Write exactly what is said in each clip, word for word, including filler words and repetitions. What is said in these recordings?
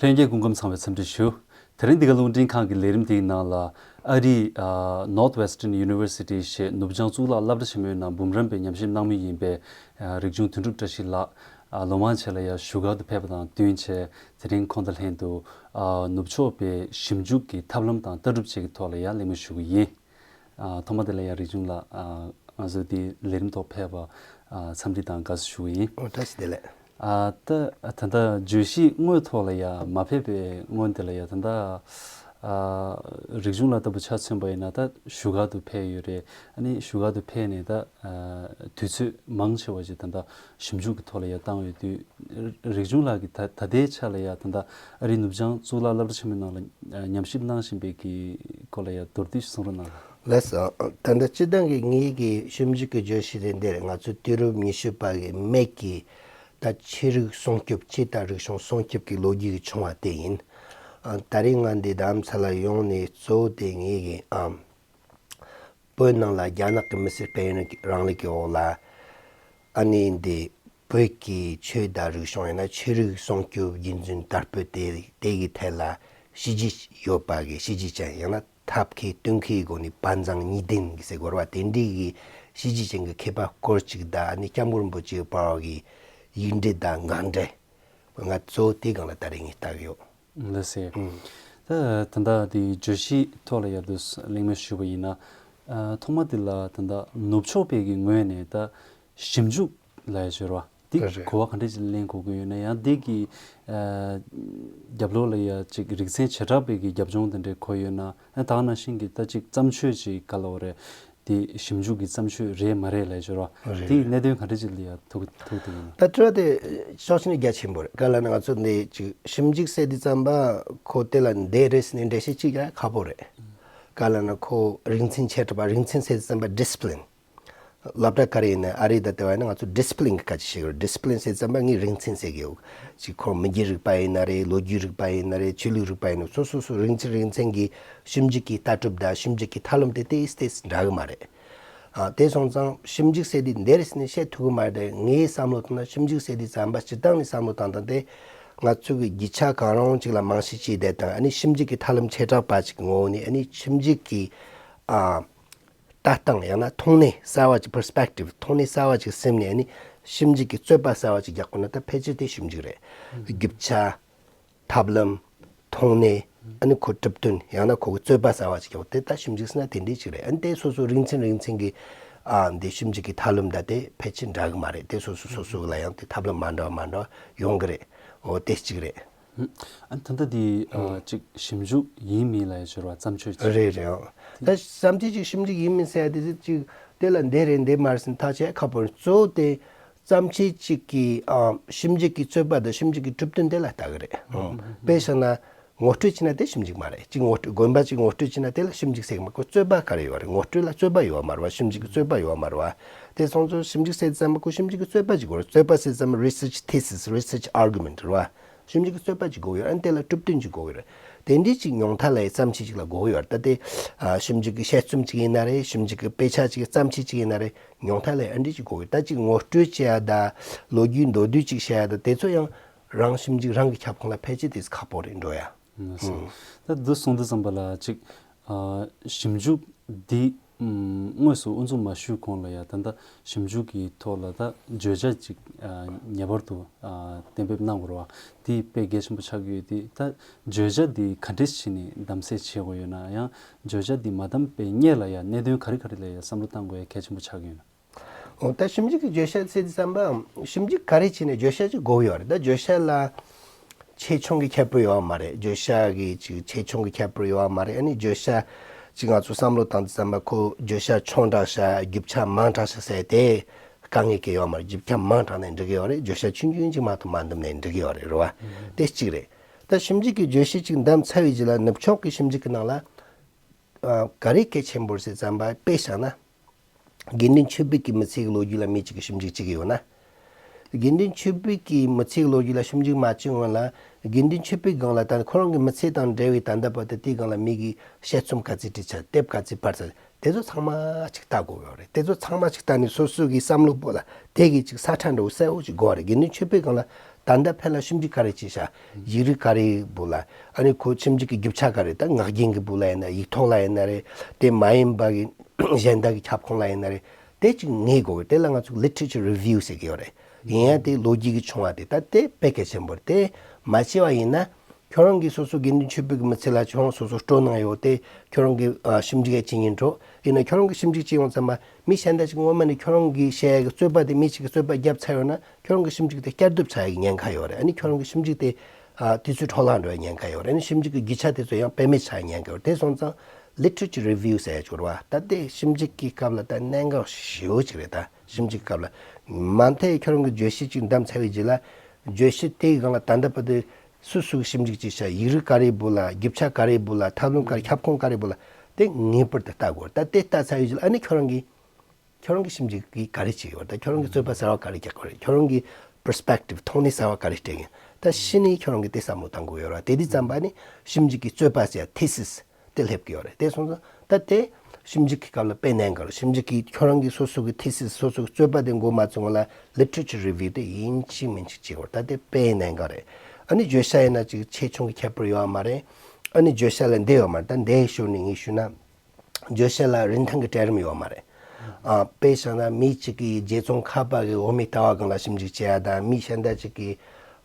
ལྷན་རྒྱས་སྐུ་ཁམས་བཟང་བའི་འཚམས་འདྲི་ཞུ། དེ་རིང་འདི་ག་རླུང་འཕྲིན་ཁང་གི་ལས་རིམ་དེའི་ནང་ལ་ཨ་རིའི་ཨ་Northwestern University ཞེས་ནུབ་བྱང་གཙུག་ལག་སློབ་གྲྭ་ཆེན་མོའི་ནང་འབུམ་རམས་པའི་ཉམས་ཞིབ་གནང་མུས་ཡིན་པའི་ཨ་རིག་ཆུང་དོན་གྲུབ་བཀྲ་ཤིས་ལགས། ཨ་ལོ་མང་ཆེ་ལ་ཡང་བཞུགས་སྒར་དུ་ཕེབས་པ་དང་བསྟུན་བྱས། དེ་རིང་ཁོང་དང་ལྷན་དུ་ཨ་ནུབ་ཕྱོགས་པའི་ཞིབ་འཇུག་གི་ཐབས་ལམ་དང་ལྟ་གྲུབ་བཅས་ཀྱི་ཐོག་ལ་ཡང་གླེང་མོལ་ཞུ་གི་ཡིན། ཨ་ཐོག་མ་དེ་ལ་ཡང་རིག་ཆུང་ལགས། ཨ་ང་ཚོའི་འདི་ལས་རིམ་ཐོག་ཕེབས་པ་ཨ་འཚམས་འདྲི་དང་དགའ་བསུ་ཞུ་གི་ཡིན། ཨོ་བཀྲ་ཤིས་བདེ་ལེགས། ཨ་ད་ད་ལྟ་བརྗོད་གཞི་དངོས་ཐོག་ལ་ཡང་མ་ཕེབས་པའི་སྔོན་དེ་ལ་ཡང་ད་ལྟ་ཨ་རིག་ཆུང་ལགས་ལྟ་བུ་ཆ་མཚོན་པ་ཡིན་ན་ད་བཞུགས་སྒར་དུ་ཕེབས་ཡོད་རེད། ཨ་ནི་བཞུགས་སྒར་དུ་ཕེབས་ནས་ད་ཨ་དུས་ཚོད་མང་ཆེ་བ་ཞིག་ད་ལྟ་ཞིབ་འཇུག་གི་ཐོག་ལ་ཡང་བཏང་ཡོད་དུས། རིག་ཆུང་ལགས་ཀྱིས་ད་ད་ལྟའི་ཆ་ལ་ཡང་ད་ལྟ་ཨ་རིའི་ནུབ་བྱང་གཙུག་ལག་སློབ་གྲྭ་ཆེན་མོའི་ནང་ལ་ཨ་ཉམས་ཞིབ་གནང་བཞིན་པའི་གི་སྐོར་ལ་ཡང་མདོར་བསྡུས་ཤིག་གསུང་རོགས་གནང་། ལགས་སོ། ད་ལྟ་སྤྱིར་བཏང་གི་ངེད་ཀྱི་ཞིབ་འཇུག་གི་བརྗོད་གཞི་དེ་འདིར་ང་ཚོ་དུས་རབས་ཉི་ཤུ་པ་གི་སྨད་ཀྱི་ད་ཆོས་རིག་སྲུང་སྐྱོབ། ཆོས་དང་རིག་གཞུང་སྲུང་སྐྱོབ་ཀྱི་ལོ་རྒྱུས་ཀྱི་བྱུང་བ་དེ་ཡིན། ཨ་ད་རེས་ང་འདི་རྡ་རམ་ས་ལ་ཡོང་ནས་གཙོ་བོ་དེ་ངེད་ཀྱི་ཨམ་བོད་ནང་ལ་རྒྱ་ནག་གི་མི་སེར་སྤེལ་རེས་རིང་ལུགས་ཀྱི་འོག་ལ། ཨ་ནི་འདི་བོད་ཀྱི་ཆོས་དང་རིག་གཞུང་ཡང་ན་ཆོས་རིག་སྲུང་སྐྱོབ་རྒྱུན་འཛིན་དར་སྤེལ་དེ་དེ་གི་ཐད་ལ་བྱས་རྗེས་ཡོད་པ་གི་བྱས་རྗེས་ཅན། ཡང་ན་ཐབས་མཁས་གཏོང་མཁས་སྒོ་ནས་བར་འཛིང་གཉིས་ལྡན་གི་ཟེར་དགོས་རེད་བ། དེ་འདྲའི་གི་བྱས་རྗེས་ཅན་གི་མཁས་པ་སྐོར་ཅིག་དང་། ཨ་ནི་སྐྱབས་མགོན་རིན་པོ་ཆེ་བར་གི་ཡིག་འབྲེལ་དང་ངག་འབྲེལ། ང་གཙོ་བོ་དེ་སྒང་ལ་ད་རེས་ངས་བལྟ་གི་ཡོད། ལགས་སེ། ཨུམ། ད་ད་ལྟ་དེ་བརྗོད་གཞིའི་ཐོག་ལ་ཡར་དུ་གླེང་མོལ་ཞུས་པ་ཡིན་ན། ཨ་ཐོག་མ་དེ་ལ་ད་ལྟ་ནུབ་ཕྱོགས་པའི་གི་ངོས་ནས་ད་ཞིབ་འཇུག་ལབ་ཡ་ཅིག་ཡོད་རེད་བ། དེ་རེད། གོ་བ་ག་འདྲས་ཅིག་ལེན་དགོས་ཀྱི་ཡོད་ན། ཡང་དེ་གི་ཨ་རྒྱབ་ལོགས་ལ་ཡ་ཅིག་རིག་ཚན་བྱེ་བྲག་པའི་གི་རྒྱབ་ལྗོངས་དེ་འདྲས་གོ་ཡོད་ན། ཡང་ད་ག་ནང་བཞིན་གྱི་ད་ཅིག་བརྩམས་ཆོས་ཅིག་ག་ལབ་དགོས་རེད། དེ་ཞིབ་འཇུག་གི་བརྩམས་ཆོས་རེད་མ་རེད་ལབ་ཡ་ཅིག་ཡོད་རེད་བ། རེད། དེའི་གནད་དོན་ག་འདྲས་ཅིག་ལ་ཡ་ཐུག་ཐུག་དེ་ཡིན་ན། ད་དྲི་བ་དེ་ཕྱོགས་གཅིག་ནས་རྒྱ་ཆེན་པོ་རེད། ག་ལབ་ན་ང་ཚོ་འདི་ཅིག་ཞིབ་འཇུག་ཟེར་དུས་ཙམ་པ་ཁོ་དེ་ལ་འདི་རེད་ཟེར་ནས་འགྲེལ་བཤད་ཅིག་རྒྱག་ཁག་པོ་རེད། ག་ལབ་ན་ཁོ་རིག་ཚན་བྱེ་བྲག་པ། རིག་ཚན་ཟེར་དུས་ཙམ་པ་ཌི་སི་པི་ལིན། སློབ་གྲྭ་ག་རེ་ཡིན་ན། ཨ་རི་དང་དེ་བ་ཡིན་ན་ང་ཚོ་ཌི་སི་པི་ལིན་གི་སྐད་ཆ་བཤད་ཀྱི་ཡོད་རེད། ཌི་སི་པི་ལིན་ཟེར་དུས་ཙམ་པ་ངས་རིག་ཚན་ཟེར་གྱི་ཡོད། ཅིག་ཁོ་མི་སྒེར་རིག་པ་ཡིན་ན་རེད། ལོ་རྒྱུས་རིག་པ་ཡིན་ན་རེད། ཆོས་ལུགས་རིག་པ་ཡིན་ན། སོ་སོ་སོ་རིག་ཚན་རིག་ཚན་གྱི་ཞིབ་འཇུག་གི་ལྟ་གྲུབ་དང་ཞིབ་འཇུག་གི་ཐབས་ལམ་དེ་ཏོག་ཙམ་ཏོག་ཙམ་འདྲ་གི་མ་རེད། ཨ་དེ་སོང་ཙང་ཞིབ་འཇུག་ཟེར་དུས་འདི་རེད་ཟེར་ནས་བཤད་ཐུབ་ཀྱི་མ་རེད། ངའི་བསམ་བློ་བཏང་ན་ཞིབ་འཇུག་ཟེར་དུས་ཙམ་པ་སྤྱིར་བཏང་ནས་བསམ་བློ་བཏང་སྟངས་དེ་ང་ཚོ་གི་རྒྱུ་ཆ་གང་རུང་ཅིག་ལ་རྨང་གཞི་བྱས་བསྡད་དང་། ཨ་ནི་ཞིབ་འཇུག་གི་ཐབས་ལམ་བྱེ་བྲག་པ་ཅིག་གི་ངོ་བོ་ནས། ཨ་ནི་ཞིབ་འཇུག་གི་ཨ་ལྟ་སྟངས་ཡང་ན་མཐོང་སྣེ་གསར་བ་ཅིག་པར་སི་པེག་ཊིབ། མཐོང་སྣེ་གསར་བ་ཅིག་སེམས་ནས། ཨ་ནི་ཞིབ་འཇུག་གི་རྩོད་པ་གསར་བ་ཅིག་རྒྱག་དགོས་ན་ད་ཕལ་ཆེར་དེ་ཞིབ་འཇུག་རེད། རྒྱུ་ཆ། ཐབས་ལམ། མཐོང་སྣེ། ཨ་ནི་ཁོ་གྲུབ་དོན། ཡང་ན་ཁོ་གི་རྩོད་པ་གསར་བ་ཅིག་ཡོང་། དེ་ད་ཞིབ་འཇུག་ཟེར་ན་དེ་འདྲས་ཅིག་རེད། ཨ་ནི་དེ་སོ་སོ་རིག་ཚན་རིག་ཚན་གྱི་ཨ་འདི་ཞིབ་འཇུག་གི་ཐབས་ལམ་ད་དེ་ཕལ་ཆེར་འདྲ་གི་མ་རེད། དེ་སོ་སོ་སོ་སོ་ལ་ཡང་དེ་ཐབས་ལམ་མ་འདྲ་བ་མ་འདྲ་བ་ཡོང་གི་རེད། འོ་དེ་གཅིག་རེད། ཨ་ད་ལྟ་འདི་ཨ་ཅིག་ཞིབ་འཇུག་ཡིན་མིན་ལ་ཡ་ཅིག་རེད་བ། བརྩམས་ཆོས་ཅིག་རེད་རེད། ཨོ་ད་བརྩམས་ཆོས་ཅིག་ཞིབ་འཇུག་ཡིན་མིན་ཟེར་ཡ་དེ་ཅིག་དེ་ལ་འདི་རེད་འདི་མ་རེད་ཟེར་ཐག་བཅད་ཁག་པོ་རེད། གཙོ་བོ་དེ་བརྩམས་ཆོས་གཅིག་གི་ཨ་ཞིབ་འཇུག་གི་རྩོད་པ་དང་ཞིབ་འཇུག་གི་གྲུབ་དོན་དེ་ལ་ལྟ་གི་རེད། ཨང་། དཔེ་བཞག་ན་ངོ་སྤྲོད་བྱས་ན་དེ་ཞིབ་འཇུག་མ་རེད། གཅིག་ངོ་སྤྲོད། དགོན་པ་གཅིག་ངོ་སྤྲོད་བྱས་ན་དེ་ལ་ཞིབ་འཇུག་ཟེར་གི་མ། ཁོ་རྩོད་པ་ག་རེ་ཡོད་རེད། ངོ་སྤྲོད་ལ་རྩོད་པ་ཡོད་མ་རེད་བ། ཞིབ་འཇུག་གི་རྩོད་པ་ཡོད་མ་རེད་བ། དེ་སོང་ཙང་ཞིབ་འཇུག་ཟེར་ཙམ་པ་ཁོ་ཞིབ་འཇུག་གི་རྩོད་པ་གཅིག་དགོས་རེད། རྩོད་པ་ཟེར་ཙམ་པ་རི་སར་ཆི་ཐི་སིས། རི་སར་ཆི་ཨར་གུ་མེན་ཊི་རེད་བ། ཞིབ་འཇུག་གི་རྩོད་པ་གཅིག་དགོས་ཡོད། ཨ་ནི་དེ་ལ་གྲུབ་དོན་གཅིག་དགོས་ཡོད་རེད། དེ་འདྲའི་གཅིག་ཉུང་མཐའ་ལ་བརྩམས་ཆོས་གཅིག་ལ་དགོས་ཡོད་རེད། ད་དེ་ཨ་ཞིབ་འཇུག་གི་དཔྱད་རྩོམ་གཅིག་ཡིན་ན་རེད། ཞིབ་འཇུག་གི་དཔེ་ཆ་གཅིག་བརྩམས་ཆོས་གཅིག་ཡིན་ན་རེད། ཉུང་མཐའ་ལ་ཨ་འདྲི་ཅིག་དགོས་ཀྱི། ད་ཅིག་ངོ་སྤྲོད་བྱེད་ཡ་ད་ལོ་རྒྱུས་མདོར་བསྡུས་ཅིག་བཤད་ཡ་ད་དེ་ཚོ་ཡང་རང་ཞིབ་འཇུག་རང་གི་ཁྱབ་ཁོངས་ལ་ཕལ་ཆེར་དེ་ཁག་པོ་རེད་འགྲོ་ཡ། ཨ་སོ། ཨང་། ད་འདི་གསུངས་དུས་ཙམ་པ་ལ་ཅིག་ཨ་ཞིབ་འཇུག་འདི་ཨམ་དངོས་སུ་དབུ་འཛུགས་མ་ཞུས་གོང་ལ་ཡ་ད་ལྟ་ཞིབ་འཇུག་གི་ཐོག་ལ་ད་བརྗོད་བྱ་ཅིག་ཨ་ངེས་པར་དུ་ཨ་གཏན་འབེབས་གནང་དགོས་རེད་བ། དེ་དཔེ་གལ་ཆེན་པོ་ཆགས་ཀྱི་ཡོད་དེ། ད་བརྗོད་བྱ་འདི་ག་འདྲས་བྱས་ནས་གདམ་གསེས་བྱེད་དགོས་ཡོད་ན། ཡང་བརྗོད་བྱ་འདི་མ་གདམ་པའི་སྔོན་ལ་ཡང་གནད་དོན་ག་རེ་ག་རེ་ལ་ཡང་བསམ་བློ་གཏང་དགོས་ཡ་གལ་ཆེན་པོ་ཆགས་ཀྱི་ཡོད་ན། འོ་ད་ཞིབ་འཇུག་གི་བརྗོད་བྱ་ཟེར་དུས་ཙམ་པ་ཞིབ་འཇུག་ག་རེ་བྱས་ནས་བརྗོད་བྱ་ཅིག་དགོས་ཡོད་རེད། ད་བརྗོད་བྱ་ལ་ཆེ་ཆུང་གི་ཁྱད་པར་ཡོད་མ་རེད། བརྗོད་བྱ་གི་ཅིག་ཆེ་ཆུང་གི་ཁྱད་པར་ཡོད་མ་རེད། ཨ་ནི་བརྗོད་བྱ་ཅིག་ང་ཚོ་བསམ་བློ་བཏང་དུས་ཙམ་པ་ཁོ་བརྗོད་བྱ་ཆུང་དྲགས་ཤག་རྒྱུ་ཆ་མང་དྲགས་ཤག་ཟེར་དེ་དཀའ་ངལ་གྱི་ཡོད་མ་རེད། རྒྱུ་ཆ་མང་དྲགས་ནས་འགྲིག་གི་ཡོད་རེད། བརྗོད་བྱ་ཆུང་ཆུང་ཅིག་མ་གཏོགས་མ་འདུམ་ནས་འགྲིག་གི་ཡོད་རེད། རེད་བ། དེ་གཅིག་རེད། ད་ཞིབ་འཇུག་གི་བརྗོད་བྱ་ཅིག་འདམ་ཚར་བའི་རྗེས་ལ་ནུབ་ཕྱོགས་ཀྱི་ཞིབ་འཇུག་གི་ནང་ལ་ཨ་ག་རེ་གལ་ཆེན་པོ་རེད་ཟེར་ཙམ་པ་དཔེ་བཞག་ན། དགེ་འདུན་ཆོས་འཕེལ་གྱི་མི་ཚེ་གི་ལོ་རྒྱུས་ལ་མི་གཅིག་གིས་ཞིབ་འཇུག་བྱེད་ཀྱི་ཡོད་ན། དགེ་འདུན་ཆོས་འཕེལ་གྱི་མི་ཚེ་གི་ལོ་རྒྱུས་ལ་ཞིབ་འཇུག་མ་བྱས་སྔོན་ལ་དགེ་འདུན་ཆོས་འཕེལ་སྒང་ལ་ད་ཁོ་རང་གི་མི་ཚེ་དང་འབྲེལ་བའི་ད་ལྟ་བར་དུ་དེའི་སྒང་ལ་མི་གིས་དཔྱད་རྩོམ་ག་ཚོད་བྲིས་ཚར། དེབ་ག་ཚོད་ཕར་ཚར། དེ་ཚོ་ཚང་མ་ཅིག་ལྟ་དགོས་ཡོད་རེད། དེ་ཚོ་ཚང་མ་ཅིག་ལྟ་ནས་སོ་སོ་གི་བསམ་བློ་པོ་ལ་དེ་གི་ཅིག་ས་ཁྲ་འདྲ་བོ་གསལ་བོ་ཅིག་དགོས་རེད། དགེ་འདུན་ཆོས་འཕེལ་སྒང་ལ་ ད་ལྟ་ཕན་ལ་ཞིབ་འཇུག་ག་རེ་བྱས་ཤག་ཡིག་རིགས་ག་རེ་བུ་ལ། ཨ་ནི་ཁོ་ཞིབ་འཇུག་གི་རྒྱུ་ཆ་ག་རེ། ད་ངག་རྒྱུན་གྱི་བུ་ལ་ཡིན་ན། ཡིག་ཐོག་ལ་ཡིན་ན་རེད། དེ་མ་ཡིན་པ་གི་གཞན་དག་གི་ཁྱབ་ཁོངས་ལ་ཡིན་ན་རེད། དེ་ཅིག་ངེས་དགོས་གི། དེ་ལ་ང་ཚོ་literature review ཟེར་གི་ཡོད་རེད། ཡིན་ཡང་དེ་ལོ་རྒྱུས་ཀྱི་བྱུང་བ་དེ་ད་དེ་དཔེ་གལ་ཆེན་པོ་རེད། དེ་མ་བྱས་པ་ཡིན་ན། ཁྱོད་རང་གིས་སོ་སོ་དགེ་འདུན་ཆོས་པའི་གི་མི་ཚེ་ལ་ཁྱོད་རང་སོ་སོ་སྤྲོ་སྣང་ཡོད་དེ། ཁྱོད་རང་གིས་ཨ་ཞིབ་འཇུག་ཡ་བྱེད་སྙིང་འདོད། ཡིན་ན་ཁྱོད་རང་གིས་ཞིབ་འཇུག་བྱེད་ཡོང་ཙམ་པ། མི་གཞན་དག་ཅིག་སྔོན་མ་ནས་ཁྱོད་རང་གིས་བཤད་ཡ་གི་རྩོད་པ་དེ། མི་གཅིག་གིས་རྩོད་པ་བརྒྱབ་ཚར་ཡོད་ན། ཁྱོད་རང་གིས་ཞིབ་འཇུག་དེ་བསྐྱར་ཟློས་བྱ་ཡ་གི་ཉེན་ཁ་ཡོད་རེད། ཨ་ནི་ཁྱོད་རང་གི་ཞིབ་འཇུག་དེ་ཨ་དུས་ཚོད་འཕྲོ་བརླག་འགྲོ་ཡ་ཉེན་ཁ་ཡོད་རེད། ཨ་ནི་ཞིབ་འཇུག་གི་རྒྱུ་ཆ་དེ་ཚོ་ཡང་དཔེ་མེད་ཆགས་ཡ་ཉེན་ཁ་ཡོད་རེད། དེ་སོང་ཙང་literature review ཟེར་ཡ་ཅིག་ཡོད་རེད་བ། ད་དེ་ཞིབ་འཇུག་གི་སྐབས་ལ་ད་གནད་འགག་ཞེ་པོ་ཅིག་རེད། ད་ཞིབ་འཇུག་གི་སྐབས་ལ་མ་མཐའི་ཁྱོད་རང་གི་བརྗོད་གཞི་ཅིག་བདམས་ཚར་བའི་རྗེས་ལ། བརྗོད་གཞི་དེའི་སྒང་ལ་ད་ལྟ་བར་དུ་སུ་སུ་གིས་ཞིབ་འཇུག་བྱས་ཤག་ཡིག་རིགས་ག་རེ་བུ་ལ། རྒྱུ་ཆ་ག་རེ་བུ་ལ། ཐབས་ལམ་ག་རེ། ཁྱབ་ཁོངས་ག་རེ་བུ་ལ། དེ་ངེས་པར་དུ་ལྟ་དགོས་རེད། ད་དེ་ལྟ་ཚར་བའི་རྗེས་ལ་ཨ་ནི་ཁྱོད་རང་གིས་ཁྱོད་རང་གིས་ཞིབ་འཇུག་གིས་ག་རེ་བྱེད་ཀྱི་ཡོད་རེད། ད་ཁྱོད་རང་གིས་རྩོད་པ་གསར་བ་ག་རེ་རྒྱག་གི་ཡོད་རེད། ཁྱོད་རང་གི་perspective མཐོང་སྣེ་གསར་བ་ག་རེ་སྤྲད་ཀྱི་ཡོད། ད་གཞི་ནས་ཁྱོད་རང་གིས་དེ་བསམ་བློ་གཏང་དགོས་ཡོད་རེད། དེ་དུས་ཙམ་པ་ནི་ཞིབ་འཇུག་གི་རྩོད་པ་ཟེར་ཡ་thesis དེ་སླེབས་ཀྱི་ཡོད་རེད། དེ་སོང་ཙང་ད་དེ་ཞིབ་འཇུག་གི་སྐབས་ལ་དཔེ་གནད་འགག་རེད། ཞིབ་འཇུག་གིས་ཁྱོད་རང་གི་སོ་སོ་གི་thesis སོ་སོ་གི་རྩོད་པ་དེ་འགོ་མ་བཙུགས་སྔོན་ལ་literature review དེ་ཡིན་གཅིག་མིན་གཅིག་བྱེད་དགོས་རེད། ད་དེ་དཔེ་གནད་འགག་རེད། ཨ་ནི་བརྗོད་བྱ་ཡིན་ན་ཅིག་ཆེ་ཆུང་གི་ཁྱད་པར་ཡོད་མ་རེད། ཨ་ནི་བརྗོད་བྱ་ལ་འདི་ཡོད་མ་རེད། ད་འདིའི་ཞོར་ནས་ངས་ཞུས་ན། བརྗོད་བྱ་ལ་རིན་ཐང་གི་གྲལ་རིམ་ཡོད་མ་རེད། ཨ། དཔེ་བཞག་ན་མི་གཅིག་གིས་རྗེ་ཙོང་ཁ་པ་གི་འོ་མའི་ལྟ་བ་སྒང་ལ་ཞིབ་འཇུག་བྱེད་ཡ་དང་། མི་གཞན་དག་ཅིག་གིས་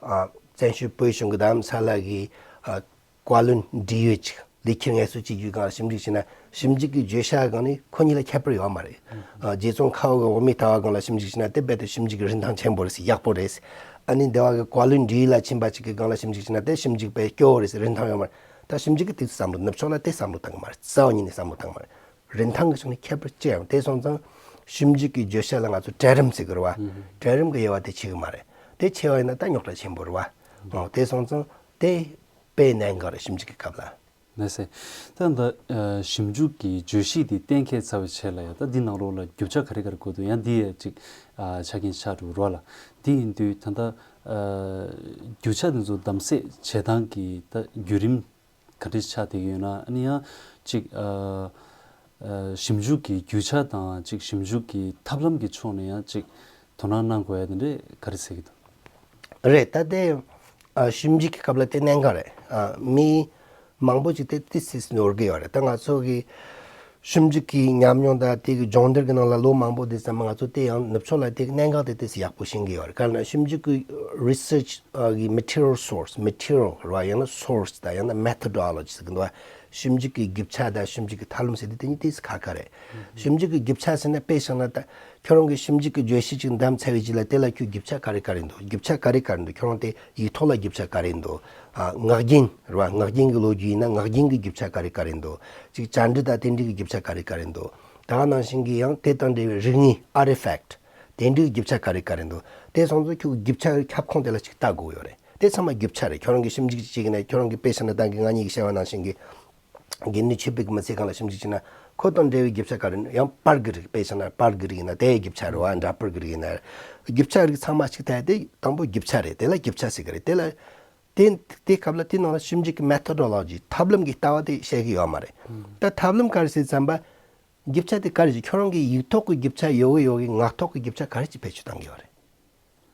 ཨ། བཙན་བྱོལ་བོད་གཞུང་གི་རྡ་རམ་ས་ལ་གི་ཨ། བཀའ་བློན་འབྲེལ་ཡོད་ཅིག་ལས་འཁྱུར་ངལ་གསོ་བྱེད་རྒྱུའི་སྒང་ལ་ཞིབ་འཇུག་བྱས་ན། ཞིབ་འཇུག་གི་བརྗོད་བྱ་སྒང་ནས་ཁོ་གཉིས་ལ་ཁྱད་པར་ཡོད་མ་རེད། ཨ། རྗེ་ཙོང་ཁ་པ་གི་འོ་མའི་ལྟ་བ་སྒང་ལ་ཞིབ་འཇུག་བྱས་ན་དེ་རྦད་དེ་ཞིབ་འཇུག་གི་རིན་ཐང་ཆེན་པོ་རེད་ཟེར། ཡག་པོ་རེད་ཟེར། ཨ་ནི་འདི་བ་གི་བཀའ་བློན་འབྲེལ་ཡོད་ལ་ཕྱིན་པ་ཅིག་གི་སྒང་ལ་ཞིབ་འཇུག་བྱས་ན་དེ་ཞིབ་འཇུག་དཔེ་སྐྱོ་བོ་རེད་ཟེར། རིན་ཐང་ཡོད་མ་རེད། ད་ཞིབ་འཇུག་གི་དུས་སུ་བསམ་བློ། ནུབ་ཕྱོགས་ལ་དེ་བསམ་བློ་བཏང་གི་མ་རེད། རྩ་བ་ཉིད་ནས་བསམ་བློ་བཏང་གི་མ་རེད། རིན་ཐང་གི་ཕྱོགས་ནས་ཁྱད་པར་ཅི་ཡང་། དེ་སོང་ཙང་ཞིབ་འཇུག་གི་བརྗོད་བྱ་ལ་ང་ཚོ་གྲལ་རིམ་ཟེར་གི་རེད་བ། གྲལ་རིམ་གི་དབྱེ་བ་དེ་ཕྱེ་གི་མ་རེད། དེ་ཕྱེ་བ་ཡིན་ན་ད་རྙོག་དྲ་ཆེན་པོ་རེད་བ། འོ། དེ་སོང་ཙང་དེ་དཔེ་གནད་འགག་རེད། ཞིབ་འཇུག་གི་སྐབས་ལ། ལགས་སེ། ད་ལྟ་ཨ། ཞིབ་འཇུག་གི་བརྗོད་གཞི་དེ་གཏན་འཁེལ་ཚར་བའི་ཆེད་ལ་ཡང་ད་འདི་ནང་ལོགས་ལ་རྒྱུ་ཆ་ག་རེ་ག་རེ་དགོས་འདུག་ཡང་འདི་ཡང་ཅིག་ཨ། ཆ་རྐྱེན་ཆགས་འགྲོ་རོགས་ལ། འདི་ཡིན་དུས་ད་ལྟ་ཨ། རྒྱུ་ཆ་དེ་ཚོ་བདམས་གསེས་བྱེད་སྟངས་ཀྱི་ད་བརྒྱུད་རིམ་ག་འདྲ་ཆགས་བསྡད་ཀྱི་ཡོད་ན། ཨ་ནི་ཡང་ཅིག་ཨ། ཨ། ཞིབ་འཇུག་གི་རྒྱུ་ཆ་དང་ཅིག་ཞིབ་འཇུག་གི་ཐབས་ལམ་གྱི་ཕྱོགས་ནས་ཡང་ཅིག་དོ་སྣང་གནང་དགོས་ཡ་དེ་འདྲས་ག་རེ་ཟེར་གྱི་འདུག་རེད། ད་དེ་ཨ། ཞིབ་འཇུག་གི་སྐབས་ལ་དེ་གནད་འགག་རེད། ཨ། མི་མང་པོ་ཅིག་དེ་thesis ནོར་གི་ཡོད་རེད། ད་ང་ཚོ་གི་ཞིབ་འཇུག་གི་ཉམས་མྱོང་དང་དེ་གི་སྦྱོང་བརྡར་གི་ནང་ལ་ལོ་མང་པོ་བསྡད་ཙམ་པ་ང་ཚོ་དེ་ཡང་ནུབ་ཕྱོགས་ལ་དེ་གི་གནད་འགག་དེ་དེ་ཡག་པོ་ཤེས་ཀྱི་ཡོད་རེད། ག་རེ་ན་ཞིབ་འཇུག་གི་research ཨ། གི་material source, material རེད་བ། ཡང་ན་source དང་ཡང་ན་methodology ཟེར་གི་འདུག་བ། ཞིབ་འཇུག་གི་རྒྱུ་ཆ་དང་ཞིབ་འཇུག་གི་ཐབས་ལམ་ཟེར་དེ་དེ་གཉིས་དེ་ཁ་ཁ་རེད། ཞིབ་འཇུག་གི་རྒྱུ་ཆ་ཟེར་ན་དཔེ་བཞག་ན་ད་ཁྱོད་རང་གིས་ཞིབ་འཇུག་གི་བརྗོད་གཞི་ཅིག་བདམས་ཚར་བའི་རྗེས་ལ་དེ་ལ་ཁྱོད་རྒྱུ་ཆ་ག་རེ་ག་རེ་འདུག་རྒྱུ་ཆ་ག་རེ་ག་རེ་འདུག་ཁྱོད་རང་དེ་ཡིག་ཐོག་ལ་རྒྱུ་ཆ་ག་རེ་འདུག་ཨ། ངག་རྒྱུན་རེད་བ། ངག་རྒྱུན་གྱི་ལོ་རྒྱུས་ཡིན་ན་ངག་རྒྱུན་གྱི་རྒྱུ་ཆ་ག་རེ་ག་རེ་འདུག་ཅིག་བཅར་འདྲི་དང་དེ་འདྲའི་གི་རྒྱུ་ཆ་ག་རེ་ག་རེ་འདུག་ད་ག་ནང་བཞིན་གྱི་ཡང་དེ་དང་འབྲེལ་བའི་རིག་དངོས་artifact དེ་འདྲའི་རྒྱུ་ཆ་ག་རེ་ག་རེ་འདུག་དེ་སོང་ཙང་ཁྱོད་རྒྱུ་ཆ་ཁྱབ་ཁོངས་དེ་ལ་ཅིག་ལྟ་དགོས་ཡོད་རེད། དེ་ཚང་མ་རྒྱུ་ཆ་རེད། ཁྱོད་རང་གིས་ཞིབ་འཇུག་ཅིག་བྱེད་ཀྱི་ན། ཁྱོད་རང་གིས་དཔེ་བཞག་ན་ད་གིན་ང་གཉིས་ཀྱིས་བཤད་པ་ནང་བཞིན་གྱི་དགེ་འདུན་ཆོས་པའི་མི་ཚེ་སྒང་ལ་ཞིབ་འཇུག་བྱེད་ན་ཁོ་དང་འབྲེལ་བའི་རྒྱུ་ཆ་ག་རེ་འདུག་ཡང་པར་གྱི་རིགས། དཔེ་བཞག་ན་པར་གྱི་རིགས་ཡིན་ན་དེའི་རྒྱུ་ཆ་རེད་བ། འདྲ་པར་གྱི་རིགས་ཡིན་ན། རྒྱུ་ཆ་རིགས་ཚང་མ་ཅིག་ལྟ་ཡ་དེ་དང་པོ་རྒྱུ་ཆ་རེད། དེ་ལ་རྒྱུ་ཆ་ཟེར་གི་རེད། དེ་ལ་དེ་དེ་སྐབས་ལ་དེ་ནང་ལ་ཞིབ་འཇུག་གི་methodology ཐབས་ལམ་གྱི་ལྟ་བ་དེ་བཤད་གི་ཡོད་མ་རེད། ད་ཐབས་ལམ་ག་རེ་ཟེར་ཙམ་པ། རྒྱུ་ཆ་དེ་ག་རེ་ཞིག་ཁྱོད་རང་གི་ཡིག་ཐོག་གི་རྒྱུ་ཆ་ཡོད་གི་ཡོད་གི་ངག་ཐོག་གི་རྒྱུ་ཆ་ག་རེ་ཞིག་བེད་སྤྱོད་བཏང་གི་ཡོད་རེད།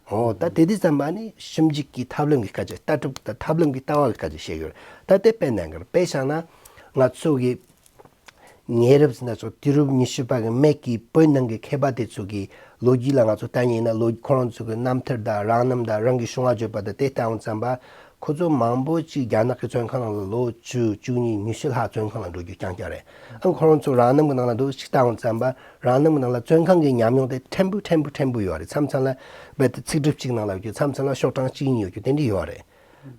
འོ། ད་དེ་དུས་ཙམ་པ་ནི་ཞིབ་འཇུག་གི་ཐབས་ལམ་གྱི་སྐད་ཆ། ལྟ་གྲུབ་དང་ཐབས་ལམ་གྱི་ལྟ་བ་གི་སྐད་ཆ་བཤད་ཡོད་རེད། ད་དེ་དཔེ་གནད་འགག་རེད། དཔེ་བཞག་ན་ང་ཚོ་གི་ཉེ་རབས་ཟེར་ན་ཆོག་དུས་རབས་ཉི་ཤུ་པ་གི་སྨད་ཀྱི་བོད་ནང་གི་མཁས་པ་དེ་ཚོ་གི་ལོ་རྒྱུས་ལ་ང་ཚོ་ལྟ་ཉན་ན། ལོ་ཁོ་རང་ཚོ་གི་རྣམ་ཐར་དང་རང་རྣམ་དང་རང་གི་བྱུང་བ་བརྗོད་པ་དང་དེ་ལྟ་འོང་ཙམ་པ། ཁོ་ཚོ་མང་པོ་ཅིག་རྒྱ་ནག་གི་བཙོན་ཁང་ནང་ལ་ལོ་བཅུ། བཅུ་གཉིས། ཉི་ཤུ་ལྷག་བཙོན་ཁང་ལ་འགྲོ་རྒྱུ་རྐྱང་རྐྱང་རེད། ཨ། ཁོ་རང་ཚོ་རང་རྣམ་གི་ནང་ལ་འདུག་ཅིག་ལྟ་འོང་ཙམ་པ། རང་རྣམ་གི་ནང་ལ་བཙོན་ཁང་གི་ཉམས་མྱོང་དེ་ཕྲན་བུ་ཕྲན་བུ་ཕྲན་བུ་ཡོད་རེད། མཚམས་མཚམས་ལ་རྦད་དེ་ཚིག་གྲུབ་གཅིག་ནང་ལ་ཡོད་རྒྱུ། མཚམས་མཚམས་ལ་ཤོག་གྲངས་གཅིག་གཉིས་ཡོད་རྒྱུ་དེ་འདྲ་ཡོད་རེད།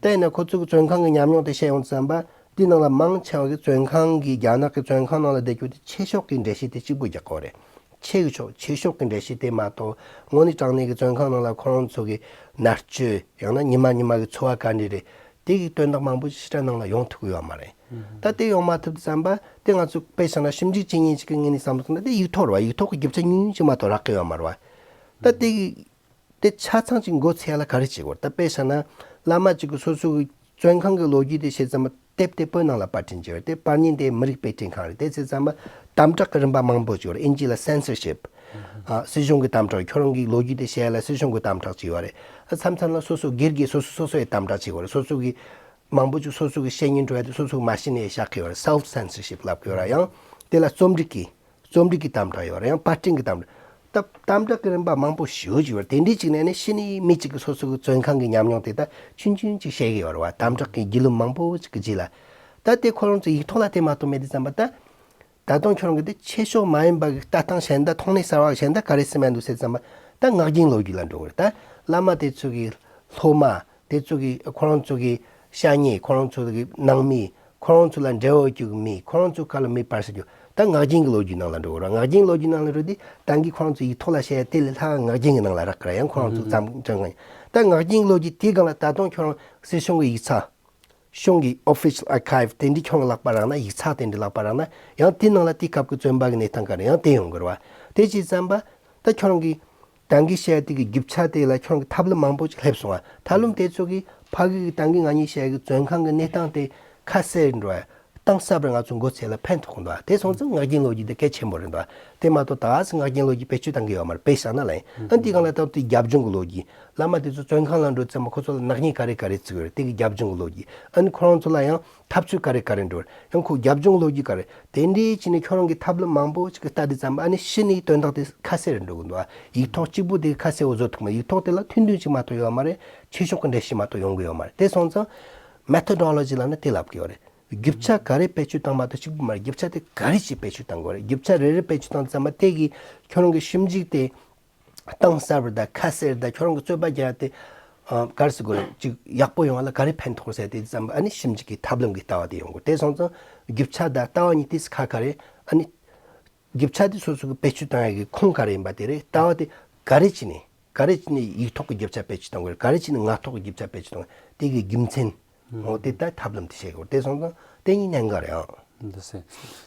དེ་ཡིན་ན་ཁོ་ཚོ་གི་བཙོན་ཁང་གི་ཉམས་མྱོང་དེ་བཤད་ཡོང་ཙམ་པ། དེ་ནང་ལ་མང་ཆེ་བ་གི་བཙོན་ཁང་གི་རྒྱ་ནག་གི་བཙོན་ཁང་ནང་ལ་བསྡད་རྒྱུ་དེ་ཆོས་ཕྱོགས་ཀྱི་འགྲེལ་བཤད་དེ་གཅིག་པུ་རྒྱག་གི་ཡོད་རེད། ཆོས་ཀྱི་ཕྱོགས། ཆོས་ཕྱོགས་ཀྱི་འགྲེལ་བཤད་དེ་མ་གཏོགས་དངོས་གནས་དྲང་གནས་ཀྱི་བཙོན་ཁང་ནང་ལ་ཁོ་རང་ཚོ་གི་མནར་གཅོད་ཡང་ན་ཉི་མ་ཉི་མ་གི་འཚོ་བ་ག་འདྲ་རེད། དེ་གི་དོན་དག་མང་པོ་ཞིག་ཕྱི་དྲག་ནང་ལ་ཡོང་ཐུབ་ཀྱི་ཡོད་མ་རེད། ད་དེ་ཡོང་མ་ཐུབ་ཙམ་པ་དེ་ང་ཚོ་དཔེ་བཞག་ན་ཞིབ་འཇུག་བྱེད་མཁན་ཅིག་གི་ངོས་ནས་བསམ་བློ་བཏང་ན་དེ་ཡིག་ཐོག་རེད་བ། ཡིག་ཐོག་གི་རྒྱུ་ཆ་ཉུང་ཉུང་ཅིག་མ་གཏོགས་རག་གི་ཡོད་མ་རེད་བ། ད་དེ་གི་དེ་ཆ་ཚང་ཅིག་མགོ་ཚོས་ཡ་ལ་ག་རེ་བྱེད་དགོས། ད་དཔེ་བཞག་ན་བླ་མ་གཅིག་གིས་སོ་སོ་གི་བཙོན་ཁང་གི་ལོ་རྒྱུས་དེ་བཤད་ཙམ་པ། དེབ་དེ་བོད་ནང་ལ་པར་སྐྲུན་བྱས་ཡོད་རེད། དེ་པར་ཉིན་དེ་མི་རིགས་དཔེ་སྐྲུན་ཁང་རེད། དེ་བྱས་ཙམ་པ་ དམ་དྲག་གི་རིམ་པ་མང་པོ་ཅིག་ཡོད་རེད། ཨིན་ཇི་ལ་censorship། ཨ། སྲིད་གཞུང་གི་དམ་དྲག་ཁྱོད་རང་གི་ལོ་རྒྱུས་དེ་བཤད་ཡ་ལ་སྲིད་གཞུང་གི་དམ་དྲག་ཅིག་ཡོད་རེད། མཚམས་མཚམས་ལ་སོ་སོ་སྒེར་གྱི་སོ་སོ་སོ་སོ་ཡི་དམ་དྲག་ཅིག་ཡོད་རེད། སོ་སོ་གི་མང་པོ་ཅིག་སོ་སོ་གི་བཤད་སྙིང་བྲོ་བ་དེ་སོ་སོ་གི་མ་བཤད་ནས་བཞག་གི་ཡོད་རེད། self censorship་ལབ་གི་ཡོད་རེད། ཡང་དེ་ལ་རྩོམ་སྒྲིག་གི་རྩོམ་སྒྲིག་གི་དམ་དྲག་ཡོད་རེད། ཡང་པར་སྐྲུན་གི་དམ་དྲག་ད་དམ་དྲག་གི་རིམ་པ་མང་པོ་ཞེ་པོ་ཅིག་ཡོད་རེད། དེ་འདྲའི་ཅིག་ནས་ནི་ཕྱི་ནས་མི་གཅིག་གི་སོ་སོ་གི་བཙོན་ཁང་གི་ཉམས་མྱོང་དེ་ད་ཆུང་ཆུང་ཅིག་བཤད་གི་ཡོད་རེད་བ། དམ་དྲག་གི་བརྒྱུད་ལམ་མང་པོ་ཅིག་གི་རྗེས་ལ། ད་དེ་ཁོ་རང་ཚོ་ཡིག་ཐོག་ལ་དེ་མ་གཏོགས་མེད་དུས་ཙམ་པ་ད། ད་དུང་ཁྱོད་རང་གི་དེ་ཆོས་ཕྱོགས་མ་ཡིན་པ་གི་ལྟ་སྟངས་གཞན་དག་མཐོང་སྣེ་གསར་བ་གཞན་དག་ག་རེ་སེམས་ཡ་འདུག་ཟེར་ཙམ་པ་ད་ངག་རྒྱུན་ལོ་རྒྱུས་ལ་འགྲོ་གི་རེད། ད་བླ་མ་དེ་ཚོ་གི་སློབ་མ་དེ་ཚོ་གི་ཁོ་རང་ཚོ་གི་ཤ་ཉེ་ཁོ་རང་ཚོ་གི་ནང་མི་ཁོ་རང་ཚོ་ལ་འབྲེལ་བ་རྒྱུག་མི་ཁོ་རང་ཚོ་ག་ལ་མི་པར་ཟེར་རྒྱུ་ད་ངག་རྒྱུན་གི་ལོ་རྒྱུས་ནང་ལ་འགྲོ་གི་རེད། ངག་རྒྱུན་ལོ་རྒྱུས་ནང་ལ་འགྲོ་དུས་ད་གི་ཁོ་རང་ཚོ་ཡིག་ཐོག་ལ་བཤད་ཡ་དེ་ལས་ལྷག་ངག་རྒྱུན་གི་ནང་ལ་རག་གི་རེད། ཡང་ཁོ་རང་ཚོ་ཙམ་ཙམ་ད་ངག་རྒྱུན་གི་ལོ་རྒྱུས་དེའི་སྒང་ལ་ད་དུང་ཁྱོད་རང་སྲིད་གཞུང་གི་ཡིག་ཚགས། གཞུང་གི་official archive་དེ་འདྲའི་ཁྱོད་རང་ལག་པ་རག་ན། ཡིག་ཚགས་དེ་འདྲའི་ལག་པ་རག་ན། ཡང་དེའི་ནང་ལ་དེའི་སྐབས་ཀྱི་བཙོན་པ་གི་གནས་སྟངས་ག་རེ་ཡང་དེ་ཡོང་གི་རེད་བ། དེ་བྱས་ཙམ་པ་ད་ཁྱོད་རང་གི་ད་གིན་བཤད་དེ་གི་རྒྱུ་ཆ་དེ་ལ་ཁྱོད་རང་གི་ཐབས་ལམ་མང་པོ་ཅིག་སླེབས་སོང་བ། ད་ལམ་དེ་ཚོ་གི་ཕ་གི་གི་ད་གིན་ང་གཉིས་བཤད་གི་བཙོན་ཁང་གི་གནས་སྟངས་དེ་ཁ་གསལ་འགྲོ་བ། གཏིང་ཟབ་རེ་ང་ཚོ་མགོ་ཚོས་ལ་ཕན་ཐོགས་འདུག་དེ་སོང་ཙང་ངག་རྒྱུན་ལོ་རྒྱུས་དེ་གལ་ཆེན་པོ་རེད་འདུག་དེ་མ་གཏོགས་ད་ག་སེ་ངག་རྒྱུན་ལོ་རྒྱུས་བེད་སྤྱོད་བཏང་གི་ཡོད་མ་རེད། དཔེ་བཞག་ན་ལ་ཡིན། ཨ་འདི་སྒང་ལ་ད་དེ་རྒྱབ་ལྗོངས་ཀྱི་ལོ་རྒྱུས། བླ་མ་དེ་ཚོ་བཙོན་ཁང་ལ་འགྲོ་ཙམ་པ་ཁོ་ཚོ་ལ་ནག་ཉེས་ག་རེ་ག་རེ་བརྩི་གི་ཡོད་རེད། དེ་གི་རྒྱབ་ལྗོངས་ཀྱི་ལོ་རྒྱུས། ཨ་ནི་ཁོ་རང་ཚོ་ལ་ཡང་འཐབ་རྩོད་ག་རེ་ག་རེ་འགྲོ་རེད། ཡང་ཁོ་རྒྱབ་ལྗོངས་ཀྱི་ལོ་རྒྱུས་ག་རེ། དེ་འདྲའི་ཅི་ནས་ཁྱོད་རང་གི་ཐབས་ལམ་མང་པོ་ཅིག་གི་ལྟ་དུས་ཙམ་པ་ཨ་ནི་ཕྱི་ནས་དོན་དག་དེ་ཁ་གསལ་རེ་འགྲོ་གི་འདུག་ཡིག་ཐོག་གཅིག་པུ་དེ་ཁ་གསལ་བོ་བཟོ་ཐུབ་མ། ཡིག་ཐོག་དེ་ལ་ཐུང་ཐུང་ཅིག་མ་གཏོགས་ཡོད་མ་རེད། ཆོས་ཕྱོགས་ཀྱི་འགྲེལ་བཤད་མ་གཏོགས་ཡོང་གི་ཡོད་མ་རེད། དེ་སོང་ཙང་methodology་ལབ་ན་དེ་ལབ་གི་ཡོད་རེད། རྒྱུ་ཆ་ག་རེ་བེད་སྤྱོད་བཏང་མ་གཏོགས་གཅིག་པུ་མ་རེད། རྒྱུ་ཆ་དེ་ག་རེ་ཅིག་བེད་སྤྱོད་བཏང་དགོས་རེད། རྒྱུ་ཆ་རེ་རེ་བེད་སྤྱོད་བཏང་ཙམ་པ་དེ་གིས་ཁྱོད་རང་གི་ཞིབ་འཇུག་དེ་གཏིང་ཟབ་རེ་དང་ཁ་གསལ་རེ་དང་ཁྱོད་རང་གི་རྩོད་པ་རྒྱག་དེ་ཨ་ག་རེ་ཟེར་དགོས་རེད། ཅིག་ཡག་པོ་ཡོང་བ་ལ་ག་རེ་ཕན་ཐོགས་ཟེར་དེ་ཙམ་པ་ཨ་ནི་ཞིབ་འཇུག་གི་ཐབས་ལམ་གྱི་ལྟ་བ་དེ་ཡོང་དགོས། དེ་སོང་ཙང་རྒྱུ་ཆ་དང་ལྟ་བ་གཉིས་དེ་ཁ་ཁ་རེད། ཨ་ནི་རྒྱུ་ཆ་དེ་སོ་སོ་གི་བེད་སྤྱོད་བཏང་ཡ་གི་ཁུངས་ག་རེ་ཡིན་པ་དེ་རེད། ལྟ་བ་དེ་ག་རེ་བྱས་ནས་ག་རེ་བྱས་ནས་ཡིག་ཐོག་གི་རྒྱུ་ཆ་བེད་སྤྱོད་བཏང་དགོས་རེད། ག་རེ་བྱས་ནས་ངག་ཐོག་གི་རྒྱུ་ཆ་བེད་སྤྱོད་བཏང་དགོས་རེད། དེ་གི་རྒྱུ་མཚན་འོ་དེ་ལྟར་ཐབས་ལམ་དེ་བྱེད་དགོས། དེ་སོང་ཙང་དེ་གཉིས་གནད་འགག་རེད་ཨང་། འདི་སེ།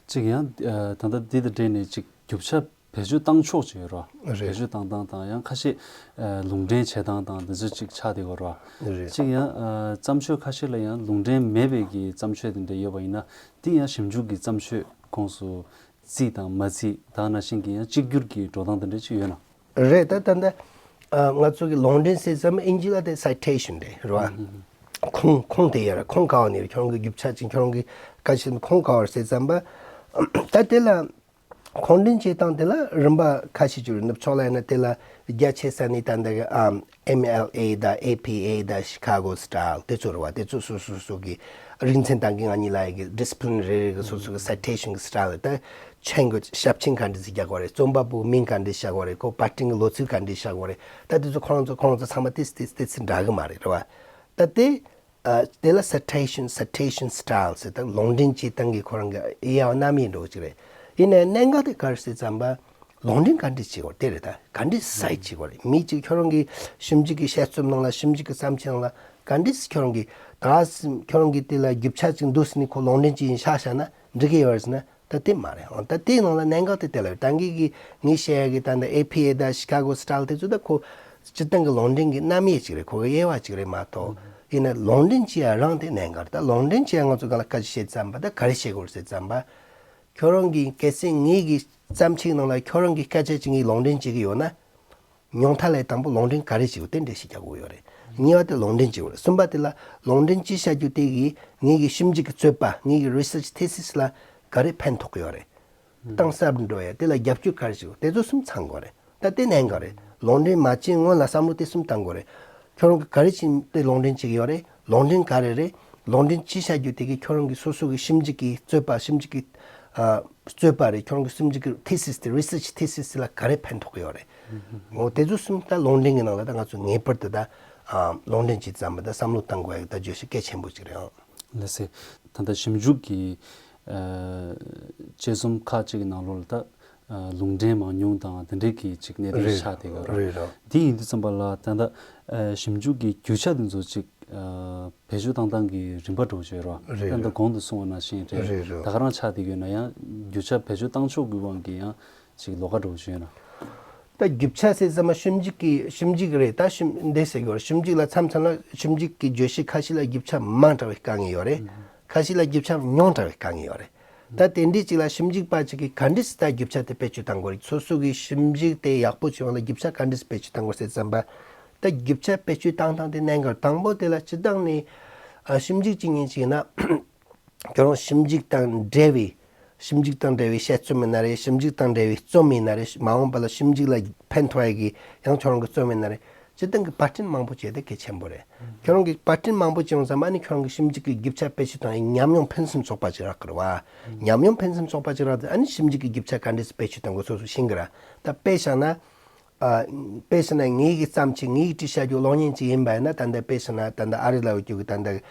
གཅིག་ཡང་ཨ་ད་ལྟ་འདི་དང་འབྲེལ་ནས་གཅིག་རྒྱུ་ཆ་བེད་སྤྱོད་བཏང་ཕྱོགས་ཅིག་ཡོད་རེད། རེད། བེད་སྤྱོད་བཏང་སྟངས་དང་ཡང་ཁ་ཤས་ཨ་ལུང་འདྲེན་བྱེད་སྟངས་དང་འདི་ཚོ་གཅིག་ཆགས་བསྡད་ཡོད་རེད། རེད། གཅིག་ཡང་ཨ་བརྩམས་ཆོས་ཁ་ཤས་ལ་ཡང་ལུང་འདྲེན་མེད་པའི་གི་བརྩམས་ཆོས་དེ་འདྲ་ཡོད་པ་ཡིན་ན་འདི་ཡང་ཞིབ་འཇུག་གི་བརྩམས་ཆོས་ཁོངས་སུ་བརྩིས་དང་མ་བརྩིས་ད་ག་ནང་བཞིན་གྱི་ཡང་གཅིག་གྱུར་གྱི་འགྲོ་སྟངས་དེ་འདྲ་ཅིག་ཡོད་ན། རེད། ད་ད་ད་ཨ་ང་ཚོ་གི་ལུང་འདྲེན་ཟེར་ཙམ་ཨིན་ཇི་ལ་དེ་citation་རེད། རེད་བ། ཁུངས་ཁུངས་དེ་ཡོད་རེད། ཁུངས་ག་བ་ནས་རེད། ཁྱོད་རང་གི་རྒྱུ་ཆ་ཅིག་ཁྱོད་རང་གི་ག་ཞིག་ཁུངས་ག་བ་རེད་ཟེར་ཙམ་པ་ད་དེ་ལ་ཁུངས་འདྲེན་བྱེད་སྟངས་དེ་ལ་རིམ་པ་ཁ་ཤས་ཅིག་རེད། ནུབ་ཕྱོགས་ལ་ཡིན་ན་དེ་ལ་རྒྱ་ཆེ་ས་ནས་ད་ལྟ་གི་ཨམ་M L A་དང་A P A་དང་Chicago style་དེ་ཚོ་རེད་བ། དེ་ཚོ་སོ་སོ་སོ་གི་རིག་ཚན་དང་གི་ང་གཉིས་ལ་ཡི་གི་discipline་རེ་རེ་གི་སོ་སོ་གི་citation་གི་style་ད་ཆེན་གི་ཞབས་ཆེན་ག་འདྲ་ཞིག་རྒྱག་དགོས་རེད། རྩོམ་པ་པོའི་མིང་ག་འདྲ་བཞག་དགོས་རེད། ཁོ་པར་སྐྲུན་གི་ལོ་ཚིགས་ག་འདྲ་བཞག་དགོས་རེད། ད་དེ་ཚོ་ཁོ་རང་ཚོ་ཁོ་རང་ཚོ་ཚང་མ་ཏིས་ཏིས་ཏིས་ཏིས་འདྲ་གི་མ་རེད། རེད་བ། ད་དེ་ཨ་དེ་ལ་citation citation style་ཟེར་ད་ལུང་འདྲེན་བྱེད་སྟངས་ཀྱི་ཁོ་རང་གི་དབྱེ་བ་སྣ་མིན་འགྲོ་གི་ཅིག་རེད། ཡིན་ནའི་གནད་འགག་དེ་ག་རེ་ཟེར་ཙམ་པ། ལུང་འདྲེན་ག་འདྲ་བྱེད་དགོས་དེ་རེད། ད་ག་འདྲ་cite་བྱེད་དགོས་རེད། མི་གཅིག་ཁྱོད་རང་གི་ཞིབ་འཇུག་གི་དཔྱད་རྩོམ་ནང་ལ་ཞིབ་འཇུག་གི་བརྩམས་ཆོས་ནང་ལ་ག་འདྲ་ཁྱོད་རང་གི་ད་ཁྱོད་རང་གི་དེ་ལ་རྒྱུ་ཆ་ཅིག་འདུག་ཟེར་ནས་ཁོ་ལུང་འདྲེན་ཅིག་ཡིན་ཤག་བཞག་ན་འགྲིག་གི་ཡོད་རེད་ཟེར་ན་ད་དེ་མ་རེད། འོ་ད་དེའི་ནང་ལ་གནད་འགག་དེ་དེ་ལ་རེད། ད་གིན་གི་ངས་བཤད་ཡ་གི་ད་ནི་A P A་དང་Chicago style་དེ་ཚོ་ད་ཁོ་སྤྱིར་བཏང་གི་ལུང་འདྲེན་གི་རྣམ་དབྱེ་ཅིག་རེད། ཁོ་གི་དབྱེ་བ་ཅིག་རེད་མ་གཏོགས། ཡིན་ན་ལུང་འདྲེན་བྱེད་ཡ་རང་དེ་གནད་འགག་རེད། ད་ལུང་འདྲེན་བྱེད་ཡ་ང་ཚོ་ག་ལ་སྐད་ཆ་བཤད་ཙམ་པ་ད་ག་རེ་བཤད་དགོས་རེད་ཟེར་ཙམ་པ། ཁྱོད་རང་གིས་གལ་སྲིད་ངེད་ཀྱི་བརྩམས་ཆོས་ནང་ལ་ཁྱོད་རང་གི་སྐད་ཆ་ཅིག་ངས་ལུང་འདྲེན་བྱེད་ཀྱི་ཡོད་ན། ཉུང་མཐའ་ལས་དང་པོ་ལུང་འདྲེན་ག་རེ་བྱེད་དགོས་དེ་འགྲེལ་བཤད་རྒྱག་དགོས་ཡོད་རེད། གཉིས་པ་དེ་ལུང་འདྲེན་བྱེད་དགོས་རེད། གསུམ་པ་དེ་ལ་ལུང་འདྲེན་ཅི་བྱ་རྒྱུ་དེ་གིས་ངེད་ཀྱི་ཞིབ་འཇུག་གི་རྩོད་པ་ངེད་ཀྱི་research thesis་ལ་ག་རེ་ཕན་ཐོགས་ཀྱི་ཡོད་རེད། གཏིང་ཟབ་འགྲོ་ཡ་དེ་ལ་རྒྱབ་སྐྱོར་ག་རེ་བྱེད་དགོས་དེ་ཚོ་གསུམ་ཚང་དགོས་རེད། ད་དེ་གནད་འགག་རེད། ལུང་འདྲེན་མ་བྱས་སྔོན་ལ་བསམ་བློ་དེ་གསུམ་བཏང་དགོས་རེད། ཁྱོད་རང་གིས་ག་རེ་བྱས་ཏེ་ལུང་འདྲེན་བྱེད་ཀྱི་ཡོད་རེད། ལུང་འདྲེན་ག་རེ་རེད། ལུང་འདྲེན་ཅི་བྱ་རྒྱུ་དེ་གིས་ཁྱོད་རང་གི་སོ་སོ་གི་ཞིབ་འཇུག་གི་རྩོད་པ་ཞིབ་འཇུག་གི་ཨ་རྩོད་པ་རེད། ཁྱོད་རང་གི་ཞིབ་འཇུག་གི་thesis་དེ་research thesis་དེ་ལ་ག་རེ་ཕན་ཐོགས་ཀྱི་ཡོད་རེད། འོ་དེ་ཚོ་གསུམ་ད་ལུང་འདྲེན་གྱི་ནང་ལ་ད་ང་ཚོ་ངེས་པར་དུ་ད་ཨ་ལུང་འདྲེན་བྱེད་ཙམ་པ་ད་བསམ་བློ་བཏང་དགོས་ཡ་ད་བརྗོད་གཞི་གལ་ཆེན་པོ་ཅིག་རེད་ཨང་། ལགས་སེ། ད་ལྟ་ཞིབ་འཇུག་གི་ཨ་དཔྱད་རྩོམ་ཁག་ཅིག་གི་ནང་ལོགས་ལ་ད་ཨ་ལུང་འདྲེན་མང་ཉུང་དང་དེ་འདྲའི་གི་ཅིག་གནད་དོན་རེད་ཆགས་བསྡད་ཡོད་རེད། རེད་རེད། དེ་ཡིན་དུས་ཙམ་པ་ལ་ད་ལྟ་ཨ་ཞིབ་འཇུག་གི་རྒྱུ་ཆ་དེ་ཚོ་ཅིག་ཨ་བེད་སྤྱོད་བཏང་སྟངས་ཀྱི་རིམ་པ་འདྲ་བོ་ཅིག་ཡོད་རེད། རེད་ད་ལྟ་རེད། གོང་དུ་གསུངས་པ་ནང་བཞིན་རེད། རེད་རེད། ད་ག་རང་ཆགས་བསྡད་ཡོད་ན་ཡང་རྒྱུ་ཆ་བེད་སྤྱོད་བཏང་ཕྱོགས་ཀྱི་དབང་གིས་ཡང་ཅིག་ལོགས་ཀ་འདྲ་བོ་ཅིག་ཡོད་ན། ད་རྒྱུ་ཆ་ཟེར་ཙམ་པ་ཞིབ་འཇུག་གི་ཞིབ་འཇུག་རེད། ད་ཞིབ་འདི་ཟེར་གི་ཡོད་རེད། ཞིབ་འཇུག་ལ་མཚམས་མཚམས་ལ་ཞིབ་འཇུག་གི་བརྗོད་གཞི་ཁ་ཤས་ལ་རྒྱུ་ཆ་མང་དྲགས་པའི་དཀའ་ངལ་ཡོད་རེད། ཁ་ཤས་ལ་རྒྱུ་ཆ་ཉུང་དྲགས་པའི་དཀའ་ངལ་ཡོད་རེད། ད་དེ་འདྲའི་ཅིག་ལ་ཞིབ་འཇུག་པ་ཅིག་གིས་ག་འདྲས་སེ་ད་རྒྱུ་ཆ་དེ་བེད་སྤྱོད་གཏང་དགོས་རེད། སོ་སོ་གི་ཞིབ་འཇུག་དེ་ཡག་པོ་བྱུང་བ་ལ་རྒྱུ་ཆ་ག་འདྲས་སེ་བེད་སྤྱོད་གཏང་དགོས་ཟེར་ཙམ་པ། ད་རྒྱུ་ཆ་བེད་སྤྱོད་བཏང་སྟངས་དེ་གནད་འགག་རེད། དང་པོ་དེ་ལ་སྤྱིར་བཏང་ནས་ཨ་ཞིབ་འཇུག་བྱེད་མཁན་ཅིག་ཡིན་ན། ཁྱོད་རང་ཞིབ་འཇུག་དང་འབྲེལ་བའི་ཞིབ་འཇུག་དང་འབྲེལ་བའི་དཔྱད་རྩོམ་ཡིན་ན་རེད། ཞིབ་འཇུག་དང་འབྲེལ་བའི་རྩོམ་ཡིན་ན་རེད། མ་འོངས་པ་ལ་ཞིབ་འཇུག་ལ་ཕན་ཐོགས་ཡ་གི་ཡང་ཁྱོད་རང་གི་རྩོམ་ཡིན་ན་རེད། སྤྱིར་བཏང་གི་པར་སྐྲུན་མང་པོ་བྱས་ཏེ་གལ་ཆེན་པོ་རེད། ཁྱོད་རང་གིས་པར་སྐྲུན་མང་པོ་བྱས་ཡོང་ཙང་མ་ནི་ཁྱོད་རང་གི་ཞིབ་འཇུག་གི་རྒྱུ་ཆ་བེད་སྤྱོད་བཏང་ཡ་ཉམས་མྱོང་ཕུན་སུམ་ཚོགས་པ་ཅིག་རག་གི་རེད་བ། ཉམས་མྱོང་ཕུན་སུམ་ཚོགས་པ་ཅིག་རག་དུས་ཨ་ནི་ཞིབ་འཇུག་གི་རྒྱུ་ཆ་ག་འདྲས་སེ་བེད་སྤྱོད་གཏང་དགོས་སོ་སོ་ཤེས་གི་ར། ད་དཔེ་བཞག་ན། ཨ། དཔེ་བཞག་ན་ངའི་གི་བརྩམས་ཆོས་ངའི་གི་བྲིས་བཞག་རྒྱུ་གློག་བརྙན་ཅིག་ཡིན་པ་ཡིན་ན། ད་ལྟ་དཔེ་བཞག་ན་ད་ལྟ་ཨ་རི་ལ་ཡོད་རྒྱུ་གི་ད་ལྟ་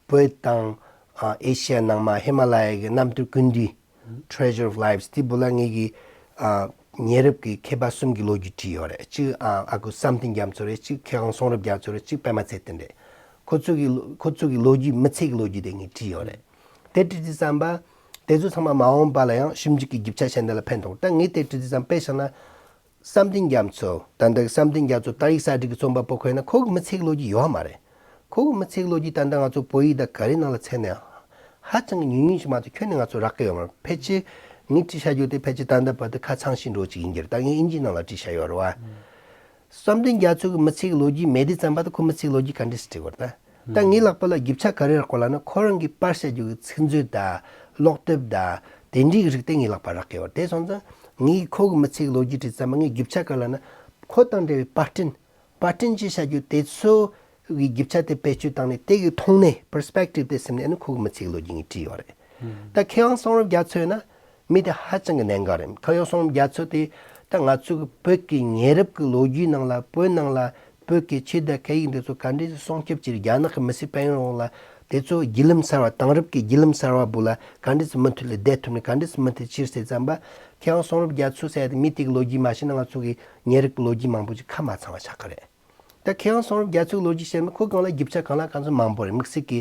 བོད་དང་། ཨ། ཨེ་ཤི་ཡ་ནང་མ་ཧི་མ་ལ་ཡ་གི་གནམ་གྲུ་ཀུན་འདུས། Treasure of Lives དེ་བུ་ལ་ངེད་ཀྱི་ཨ་ཉེ་རབས་ཀྱི་མཁས་པ་གསུམ་གྱི་ལོ་རྒྱུས་བྲིས་ཡོད་རེད། གཅིག་ཨ་ཨ་ཁུ་བསམ་གཏན་རྒྱ་མཚོ་རེད། གཅིག་མཁས་དབང་གསུང་རབ་རྒྱ་མཚོ་རེད། གཅིག་པད་མ་ཚེ་བརྟན་རེད། ཁོ་ཚོ་གི་ཁོ་ཚོ་གི་ལོ་རྒྱུས་མི་ཚེ་གི་ལོ་རྒྱུས་དེ་ངས་བྲིས་ཡོད་རེད། དེ་བྲིས་དུས་ཙམ་པ་དེ་ཚོ་ཚང་མ་མ་འོངས་པ་ལ་ཡང་ཞིབ་འཇུག་གི་རྒྱུ་ཆ་གཞན་དག་ལ་ཕན་ཐོགས། ད་ངས་དེ་བྲིས་དུས་ཙམ་དཔེ་བཞག་ན། བསམ་གཏན་རྒྱ་མཚོ། ད་ལྟ་བསམ་གཏན་རྒྱ་མཚོ་ཏཱ་རིག་གསར་བསྒྲིགས་ཀྱི་རྩོམ་པ་པོ་ཁོ་ཡིན་ན་ཁོ་གི་མི་ཚེ་གི་ལོ་རྒྱུས་ཡོད་མ་རེད། ཁོ་གི་མི་ཚེ་གི་ལོ་རྒྱུས་ད་ལྟ་ང་ཚོ་བོད་ཡིག་དང་ག་རེ་ནང་ལ་བཙལ་ནའང་ཧ་ཅང་གི་ཉུང་ཉུང་ཞིག་མ་གཏོགས་ཁྱོན་ནས་ང་ཚོ་རག་གི་ཡོད་མ་རེད། ཕལ་ཆེར་ངས་བྲིས་བཞག་རྒྱུ་དེ་ཕལ་ཆེར་ད་ལྟ་བར་དུ་ཁ་ཚང་ཤོས་འདྲ་བོ་ཅིག་ཡིན་གྱི་རེད། ད་ངས་ཨིན་ཇིའི་ནང་ལ་བྲིས་བཞག་ཡོད་རེད་བ། བསམ་གཏན་རྒྱ་མཚོ་གི་མི་ཚེ་གི་ལོ་རྒྱུས་མེད་དུས་ཙམ་པ་ད་ཁོ་མི་ཚེ་གི་ལོ་རྒྱུས་ག་འདྲས་སེ་བྲིས་དགོས་རེད་ད། ད་ངའི་ལག་པ་ལ་རྒྱུ་ཆ་ག་རེ་རག་གོ་ལབ་ན། ཁོ་རང་གི་པར་བཤད་རྒྱུ་གི་ཚིག་མཛོད་དང་། ཀློག་དེབ་དང་། དེ་འདྲའི་རིགས་དེ་ངའི་ལག་པར་རག་གི་ཡོད། དེ་སོང་ཙང་ངས་ཁོ་གི་མི་ཚེ་གི་ལོ་རྒྱུས་བྲིས་ཙམ་པ་ངས་རྒྱུ་ཆ་ག་ལབ་ན། ཁོ་དང་འབྲེལ་བའི་པར་སྐྲུན། པར་སྐྲུན་བྱས་བཞག་རྒྱུ་དེ་ཚོ་གི་རྒྱུ་ཆ་དེ་བེད་སྤྱོད་བཏང་ནས་དེ་གི་མཐོང་སྣེ་པར་སི་པེག་ཊིབ་དེ་ཟིན་ནས་ཨ་ནི་ཁོ་གི་མི་ཚེ་གི་ལོ་རྒྱུས་ངས་བྲིས་ཡོད་རེད། ད་མཁས་དབང་གསུང་རབ་རྒྱ་མཚོ་ཡིན་ན། མི་དེ་ཧ་ཅང་གི་གནད་འགག་རེད། མཁས་དབང་གསུང་རབ་རྒྱ་མཚོ་དེ་ད་ང་ཚོ་གི་བོད་ཀྱི་ཉེ་རབས་ཀྱི་ལོ་རྒྱུས་ནང་ལ་བོད་ནང་ལ་བོད་ཀྱི་ཆོས་དང་སྐད་ཡིག་འདི་ཚོ་ག་འདྲས་སེ་སྲུང་སྐྱོབ་བྱས། རྒྱ་ནག་གི་མི་སེར་སྤེལ་ཡོང་ལ་དེ་ཚོ་བརྒྱུད་ལམ་གསར་བ། དེང་རབས་ཀྱི་བརྒྱུད་ལམ་གསར་བ་བོ་ལ་ག་འདྲས་སེ་མུ་མཐུད་ལ་བསྡད་ཐུབ་ནས་ག་འདྲས་སེ་མུ་མཐུད་ཕྱིར་ཟེར་ཙམ་པ། མཁས་དབང་གསུང་རབ་རྒྱ་མཚོ་ཟེར་ཡ་དེ་མི་དེ་གི་ལོ་རྒྱུས་མ་ཤེས་ན་ང་ཚོ་གི་ཉེ་རབས་ཀྱི་ལོ་རྒྱུས་མང་པོ་ཅིག་ཁ་མ་ཚང་བ་ཆགས་ཀྱི་རེད། ད་མཁས་དབང་གསུང་རབ་རྒྱ་མཚོའི་ལོ་རྒྱུས་བཤད་ན་ཁོ་སྒང་ལ་རྒྱུ་ཆ་སྒང་ལ་གང་ཚོད་མང་པོ་རེད། དམིགས་བསལ་གྱི་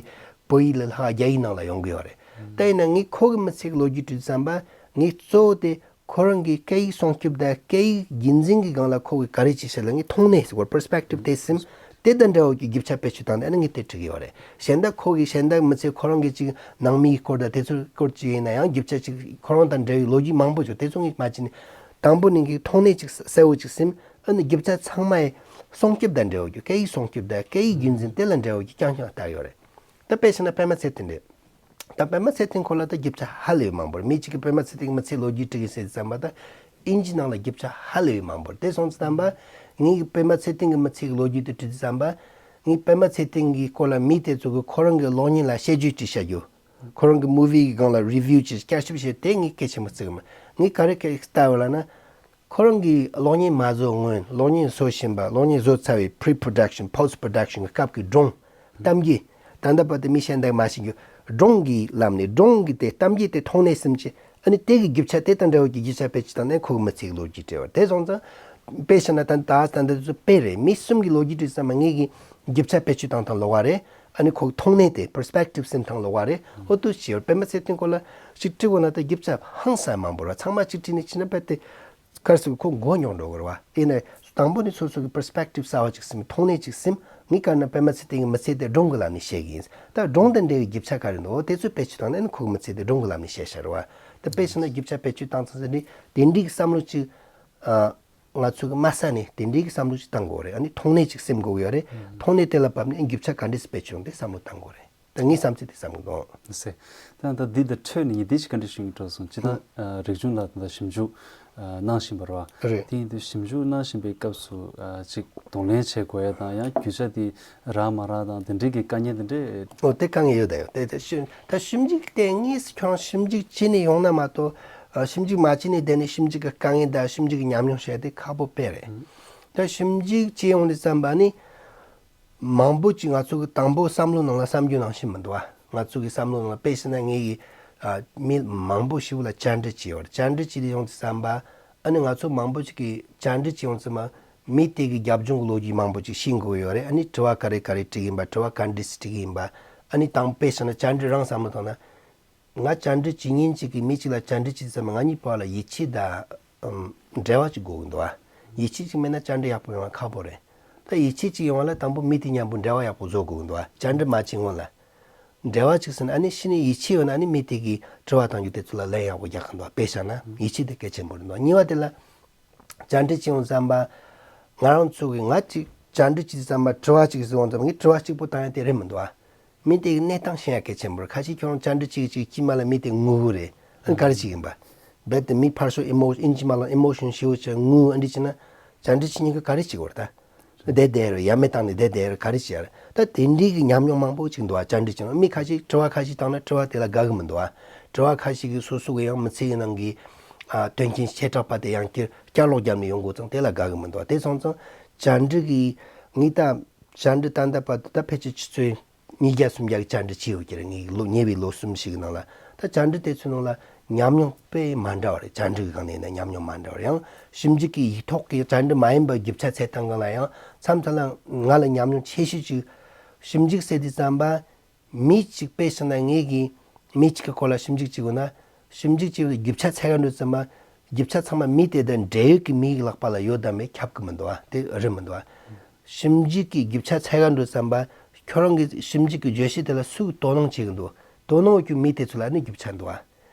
བོད་ཡིག་ལས་ལྷག་རྒྱ་ཡིག་ནང་ལ་ཡོང་གི་ཡོད་རེད། ད་ཡིན་ན་ངས་ཁོ་གི་མི་ཚེ་གི་ལོ་རྒྱུས་བྲིས་ཙམ་པ་ངས་གཙོ་བོ་དེ་ཁོ་རང་གི་སྐད་ཡིག་སྲུང་སྐྱོབ་དང་སྐད་ཡིག་རྒྱུན་འཛིན་གྱི་སྒང་ལ་ཁོ་གིས་ག་རེ་བྱས་ཤག་ལབ། ངས་མཐོང་སྣེ་ཟེར་བ་པར་སི་པེག་ཊིབ་དེ་ཟིན། དེ་དང་འབྲེལ་བ་གི་རྒྱུ་ཆ་བེད་སྤྱོད་བཏང་སྟེ་ཨ་ནི་ངས་དེ་བྲིས་ཀྱི་ཡོད་རེད། གཞན་དག་ཁོ་གི་གཞན་དག་མི་ཚེ་ཁོ་རང་གི་ཅིག་ནང་མིའི་སྐོར་དང་དེ་ཚོའི་སྐོར་ཅིག་ཡིན་ན་ཡང་རྒྱུ་ཆ་ཅིག་ཁོ་རང་དང་འབྲེལ་བའི་ལོ་རྒྱུས་མང་པོ་ཡོད། དེ་ཚོ་ངས་མ་བྱས་ནས་དང་པོ་ནས་ཀྱི་མཐོང་སྣེ་ཅིག་གསལ་བོ་ཅིག་ཟིན། ཨ་ནི་རྒྱུ་ཆ་ཚང་མ་ཡི་སྲུང་སྐྱོབ་དང་འབྲེལ་བ་གི་སྐད་ཡིག་སྲུང་སྐྱོབ་དང་སྐད་ཡིག་རྒྱུན་འཛིན་དེ་ལ་འབྲེལ་བ་གི་རྐྱང་རྐྱང་ལྟ་ཡོད་རེད། ད་དཔེ་བཞག་ན་པད་མ་ཚེ་བརྟན་རེད། ད་པད་མ་ཚེ་བརྟན་སྐོར་ལ་ད་རྒྱུ་ཆ་ཧ་ལས་པའི་མང་པོ་རེད། མི་གཅིག་གིས་པད་མ་ཚེ་བརྟན་གྱི་མི་ཚེའི་ལོ་རྒྱུས་བྲིས་ཀྱི་ཟེར་ཙམ་པ་ད་ཨིན་ཇི་ནང་ལ་རྒྱུ་ཆ་ཧ་ལས་པའི་མང་པོ་རེད། དེ་སོང་ཙམ་པ་ངས་པད་མ་ཚེ་བརྟན་གྱི་མི་ཚེ་གི་ལོ་རྒྱུས་དེ་བྲིས་ཙམ་པ་ངས་པད་མ་ཚེ་བརྟན་གྱི་སྐོར་ལ་མི་དེ་ཚོ་གི་ཁོ་རང་གི་གློག་བརྙན་ལ་དཔྱད་བརྗོད་བྲིས་བཞག་རྒྱུ། ཁོ་རང་གི་མུ་ཝི་གི་སྒང་ལ་རི་ཝིའུ་བྱས་བསྐྱར་ཞིབ་བྱས་དེ་ངས་གལ་ཆེན་པོ་བརྩི་གི་མེད། ངས་ག་རེ་གལ་ལྟ་ཡོད་ལབ་ན། ཁོ་རང་གིས་གློག་བརྙན་མ་བཟོ་སྔོན། གློག་བརྙན་བཟོ་བཞིན་པ། གློག་བརྙན་བཟོ་ཚར་བའི་pre production, post production གི་སྐབས་ཀྱི་སྒྲུང་། གཏམ་རྒྱུད། ད་ལྟ་བར་དུ་མི་གཞན་དག་མ་ཤེས་རྒྱུ། སྒྲུང་གི་ལམ་ནས་སྒྲུང་གི་དེ་གཏམ་རྒྱུད་དེ་མཐོང་སྣེ་ཟིན་བྱས་ཨ་ནི་དེ་གི་རྒྱུ་ཆ་དེ་དང་འབྲེལ་བ་གི་རྒྱུ་ཆ་བེད་སྤྱོད་བཏང་ནས་ཁོ་གི་མི་ཚེ་གི་ལོ་རྒྱུས་བྲིས་པ་རེད། དེ་སོང་ཙང་དཔེ་བཞག་ན་ད་ད་ད་འདི་ཚོ་དཔེ་རེད། མི་གསུམ་གི་ལོ་རྒྱུས་བྲིས་ཙམ་པ་ངེད་ཀྱི་རྒྱུ་ཆ་བེད་སྤྱོད་བཏང་སྟངས་ལོགས་ཀ་རེད། ཨ་ནི་ཁོ་གི་མཐོང་སྣེ་དེ་པར་སི་པེག་ཊིབ་ཟིན་སྟངས་ལོགས་ཀ་རེད། ཨོ་ཏུ་ཞེས་པར་པད་མ་ཚེ་བརྟན་སྐོར་ལ་ཞིག་བྲིས་པ་ན་ད་རྒྱུ་ཆ་ཧང་སང་མང་པོ་རེད། ཚང་མ་གཅིག་བྲིས་ནས་ཕྱིན་ན་རྦད་དེ། ག་རེ་ཟེར་ཁོ་མགོ་རྙོག་འགྲོ་གི་རེད་བ། དེ་ནས་དང་པོ་ནས་སོ་སོ་གི་པར་སི་པེག་ཊིབ་གསར་བ་ཅིག་ཟིན། མཐོང་སྣེ་ཅིག་ཟིན། ངས་ག་ན་པད་མ་ཚེ་བརྟན་གྱི་མི་ཚེ་དེ་སྒྲུང་གི་ལམ་ནས་བཤད་གི་ཡིན། ད་སྒྲུང་དང་འབྲེལ་བའི་རྒྱུ་ཆ་ག་རེ་འདུག་དེ་ཚོ་བེད་སྤྱོད་བཏང་ནས་ནི་ཁོ་གི་མི་ཚེ་དེ་སྒྲུང་གི་ལམ་ནས་བཤད་བཞག་རེད་བ། ད་དཔེ་བཞག་ན་རྒྱུ་ཆ་བེད་སྤྱོད་བཏང་ཚར་ཟིན་ནས་དེ་འདྲའི་གི་བསམ་བློ་ཅིག་ཨ། ང་ཚོ་གི་དམའ་ས་ནས་དེ་འདྲའི་གི་བསམ་བློ་ཅིག་བཏང་དགོས་རེད། ཨ་ནི་མཐོང་སྣེ་ཅིག་སེམས་དགོས་ཀྱི་ཡོད་རེད། མཐོང་སྣེ་དེ་ལ་བབས་ནས་རྒྱུ་ཆ་ག་འདྲས་སེ་བེད་སྤྱོད་དེ་བསམ་བློ་བཏང་དགོས་རེད། ད་ངའི་བསམ་ཚུལ་དེ་བསམ་གི་འདུག་ཟེར། ད་ད་འདི་དང་འཕྲོས་ནས་ངས་འདི་ཞིག་བཀའ་འདྲི་ཞུ་ཡིན་འགྲོ་སོང་། ཅི་ད་ཨ་རིག་འབྱུང་ལགས་ད་ལྟ་ཞིབ་འཇུག་ཨ་གནང་བཞིན་པ་རེད་བ། རེད། དེ་ཡིན་དུས་ཞིབ་འཇུག་གནང་བཞིན་པའི་སྐབས་སུ་ཨ་ཅིག་གདོང་ལེན་བྱེད་དགོས་ཡ་དང་ཡང་རྒྱུ་ཆ་དེ་རག་མ་རག་དང་དེ་འདྲའི་གི་དཀའ་ངལ་དེ་འདྲས། ཨོ་དེ་དཀའ་ངལ་ཡོད་ད་ཡོད་དེ་དེ་ཞིབ་ད་ཞིབ་འཇུག་དེ་དངོས་སུ་ཁྱོད་རང་ཞིབ་འཇུག་བྱས་ནས་ཡོང་ན་མ་གཏོགས་ཨ་ཞིབ་འཇུག་མ་བྱས་ནས་བསྡད་ནས་ཞིབ་འཇུག་གི་དཀའ་ངལ་དང་ཞིབ་འཇུག་གི་ཉམས་མྱོང་བཤད་དེ་ཁག་པོ་དཔེ་རེད། ད་ཞིབ་འཇུག་བྱས་ཡོང་དུས་ཙམ་པ་ནི། མང་པོ་ཅིག་ང་ཚོ་གི་དང་པོ་བསམ་བློ་ནང་ལ་བསམ་རྒྱུ་ནང་བཞིན་མི་འདུག་ཨ། ང་ཚོ་གི་བསམ་བློ་ནང་ལ་དཔེ་བཞག་ན་ངེད་ཀྱི་ཨ་མི་མང་པོ་ཞིག་ལ་བཅར་འདྲི་བྱས་ཡོད་རེད། བཅར་འདྲི་བྱས་ཏེ་ཡོང་དུས་ཙམ་པ་ཨ་ནི་ང་ཚོ་མང་པོ་ཅིག་གིས་བཅར་འདྲི་བྱས་ཡོང་ཙམ་པ་མི་དེ་གི་རྒྱབ་ལྗོངས་ཀྱི་ལོ་རྒྱུས་མང་པོ་ཅིག་ཤེས་དགོས་ཡོད་རེད། ཨ་ནི་དྲི་བ་ག་རེ་ག་རེ་དྲིས་ཡིན་པ། དྲི་བ་ག་འདྲ་སེ་དྲི་གི་ཡིན་པ། ཨ་ནི་དང་དཔེ་བཞག་ན་བཅར་འདྲི་རང་བསམ་བློ་བཏང་ན། ང་བཅར་འདྲི་བྱེད་མཁན་ཅིག་གིས་མི་གཅིག་ལ་བཅར་འདྲི་བྱེད་ཙམ་ང་གཉིས་བར་ལ་ཡིད་ཆེས་དང་ཨམ་འབྲེལ་བ་ཅིག་དགོས་ཀྱི་འདུག་ཨ། ཡིད་ཆེས་ཅིག་མེད་ན་བཅར་འདྲི་ཡག་པོ་ཡོང་བ་ཁག་པོ་རེད། ད་ཡིད་ཆེས་ཅིག་ཡོང་བ་ལ་དང་པོ་མི་དེ་མཉམ་པོ་འབྲེལ་བ་ཡག་པོ་བཟོ་དགོས་ཀྱི་འདུག་ཨ། བཅར་འདྲི་མ་བྱེད་སྔོན་ལ། འབྲེལ་བ་གཅིག་ཟིན་ཨ་ནི་ཕྱི་ནས་ཡིད་ཆེས་ཡོད་ན་ཨ་ནི་མི་དེ་གིས་དྲི་བ་བཏང་རྒྱུ་དེ་ཚོ་ལ་ལན་ཡག་པོ་རྒྱག་གི་འདུག་དཔེ་བཞག་ན་ཡིད་ཆེས་དེ་གལ་ཆེན་པོ་རེད་འདུག་གཉིས་པ་དེ་ལ་བཅར་འདྲི་བྱེད་ཡོང་ཙམ་པ། ང་རང་ཚོ་གི་ང་གཅིག་བཅར་འདྲི་བྱེད་ཙམ་པ་དྲི་བ་གཅིག་ཟིན་ཡོང་ཙམ་པ་ངས་དྲི་བ་གཅིག་པོ་བཏང་ཡ་དེ་རེད་མི་འདུག་ཨ། མི་དེ་གི་གནས་སྟངས་ཤེས་ཡ་གལ་ཆེན་པོ་རེད། ཁ་ཤས་ཁྱོད་རང་བཅར་འདྲི་གཅིག་གཅིག་དཀྱིལ་མ་ལ་མི་དེ་ངུ་གི་རེད། ཨ་ག་རེ་བྱེད་ཀྱིན་པ། རྦད་དེ་མི་ཕར་ཞོག་ཨི་མོ་ཨིན་ཇི་མ་ལ་ཨི་མོ་ཤོན་ཞེ་པོ་བྱས་ངུ་ཨ་འདྲི་བྱེད་ན་བཅར་འདྲི་བྱེད་མཁན་གྱིས་ག་རེ་བྱེད་དགོས་རེད་ད། བསྡད་བསྡད་རེད། ཡ་མེད་བཏང་ནས་བསྡད་བསྡད་རེད། ག་རེ་བྱེད་ཡ་རེད། ད་དེ་འདྲའི་གི་ཉམས་མྱོང་མང་པོ་ཅིག་འདུག་ཨ། བཅར་འདྲི་བྱེད་ན་མི་ཁ་ཤས་དྲི་བ་ཁ་ཤས་བཏང་ན་དྲི་བ་དེ་ལ་དགའ་གི་མི་འདུག་ཨ། དྲི་བ་ཁ་ཤས་ཀྱིས་སོ་སོ་གི་ཡང་མི་ཚེ་གི་ནང་གི་ཨ་དོན་རྐྱེན་བྱེ་བྲག་པ་དེ་ཡང་བསྐྱར་བསྐྱར་ལོག་བརྒྱབ་ནས་ཡོང་དགོས་ཙང་དེ་ལ་དགའ་གི་མི་འདུག་ཨ། དེ་སོང་ཙང་བཅར་འདྲི་གི་ངས་ད་བཅར་འདྲི་ད་ལྟ་བར་དུ་ད་ཕལ་ཆེར་ཆུ་ཚོད་ཉིས་བརྒྱ་སུམ་བརྒྱ་གི་བཅར་འདྲི་བྱས་ཡོད་ཀྱི་རེད། ངའི་ལོ་ཉེ་བའི་ལོ་གསུམ་ཞིག་གི་ནང་ལ། ད་བཅར་འདྲི་དེ་ཚོའི་ནང་ལ་ཉམས་མྱོང་དཔེ་མ་འདྲ་བ་རེད། བཅར་འདྲི་གི་སྒང་ནས་ཡིན་ན་ཉམས་མྱོང་མ་འདྲ་བ་རེད། ཡང་ཞིབ་འཇུག་གི་ཡིག་ཐོག་གི་བཅར་འདྲི་མ་ཡིན་པ་རྒྱུ་ཆ་འཚོལ་སྟངས་སྒང་ལ་ཡང་མཚམས་མཚམས་ལ་ང་ལ་ཉམས་མྱོང་ཆེ་ཤོས་ཅིག་ཞིབ་འཇུག་ཟེར་དུས་ཙམ་པ་མི་གཅིག་དཔེ་བཞག་ན་ངེད་ཀྱིས་མི་གཅིག་གི་སྐོར་ལ་ཞིབ་འཇུག་བྱེད་དགོས་ན། ཞིབ་འཇུག་བྱེད་པའི་རྒྱུ་ཆ་འཚོལ་ག་འགྲོ་ཙམ་པ་རྒྱུ་ཆ་ཚང་མ་མི་དེ་དང་འབྲེལ་ཡོད་ཀྱི་མི་ཡི་ལག་པ་ལ་ཡོད་དམ་མེད་ཁྱབ་ཀྱི་མི་འདུག་ཨ། དེ་རེད་མི་འདུག་ཨ། ཞིབ་འཇུག་གི་རྒྱུ་ཆ་འཚོལ་ག་འགྲོ་ཙམ་པ་ཁྱོད་རང་གི་ཞིབ་འཇུག་གི་བརྗོད་གཞི་དེ་ལ་སུས་དོ་སྣང་བྱེད་ཀྱི་འདུག་དོ་སྣང་བྱེད་རྒྱུ་མི་དེ་ཚོ་ལ་ནི་རྒྱུ་ཆ་འདུག་ཨ།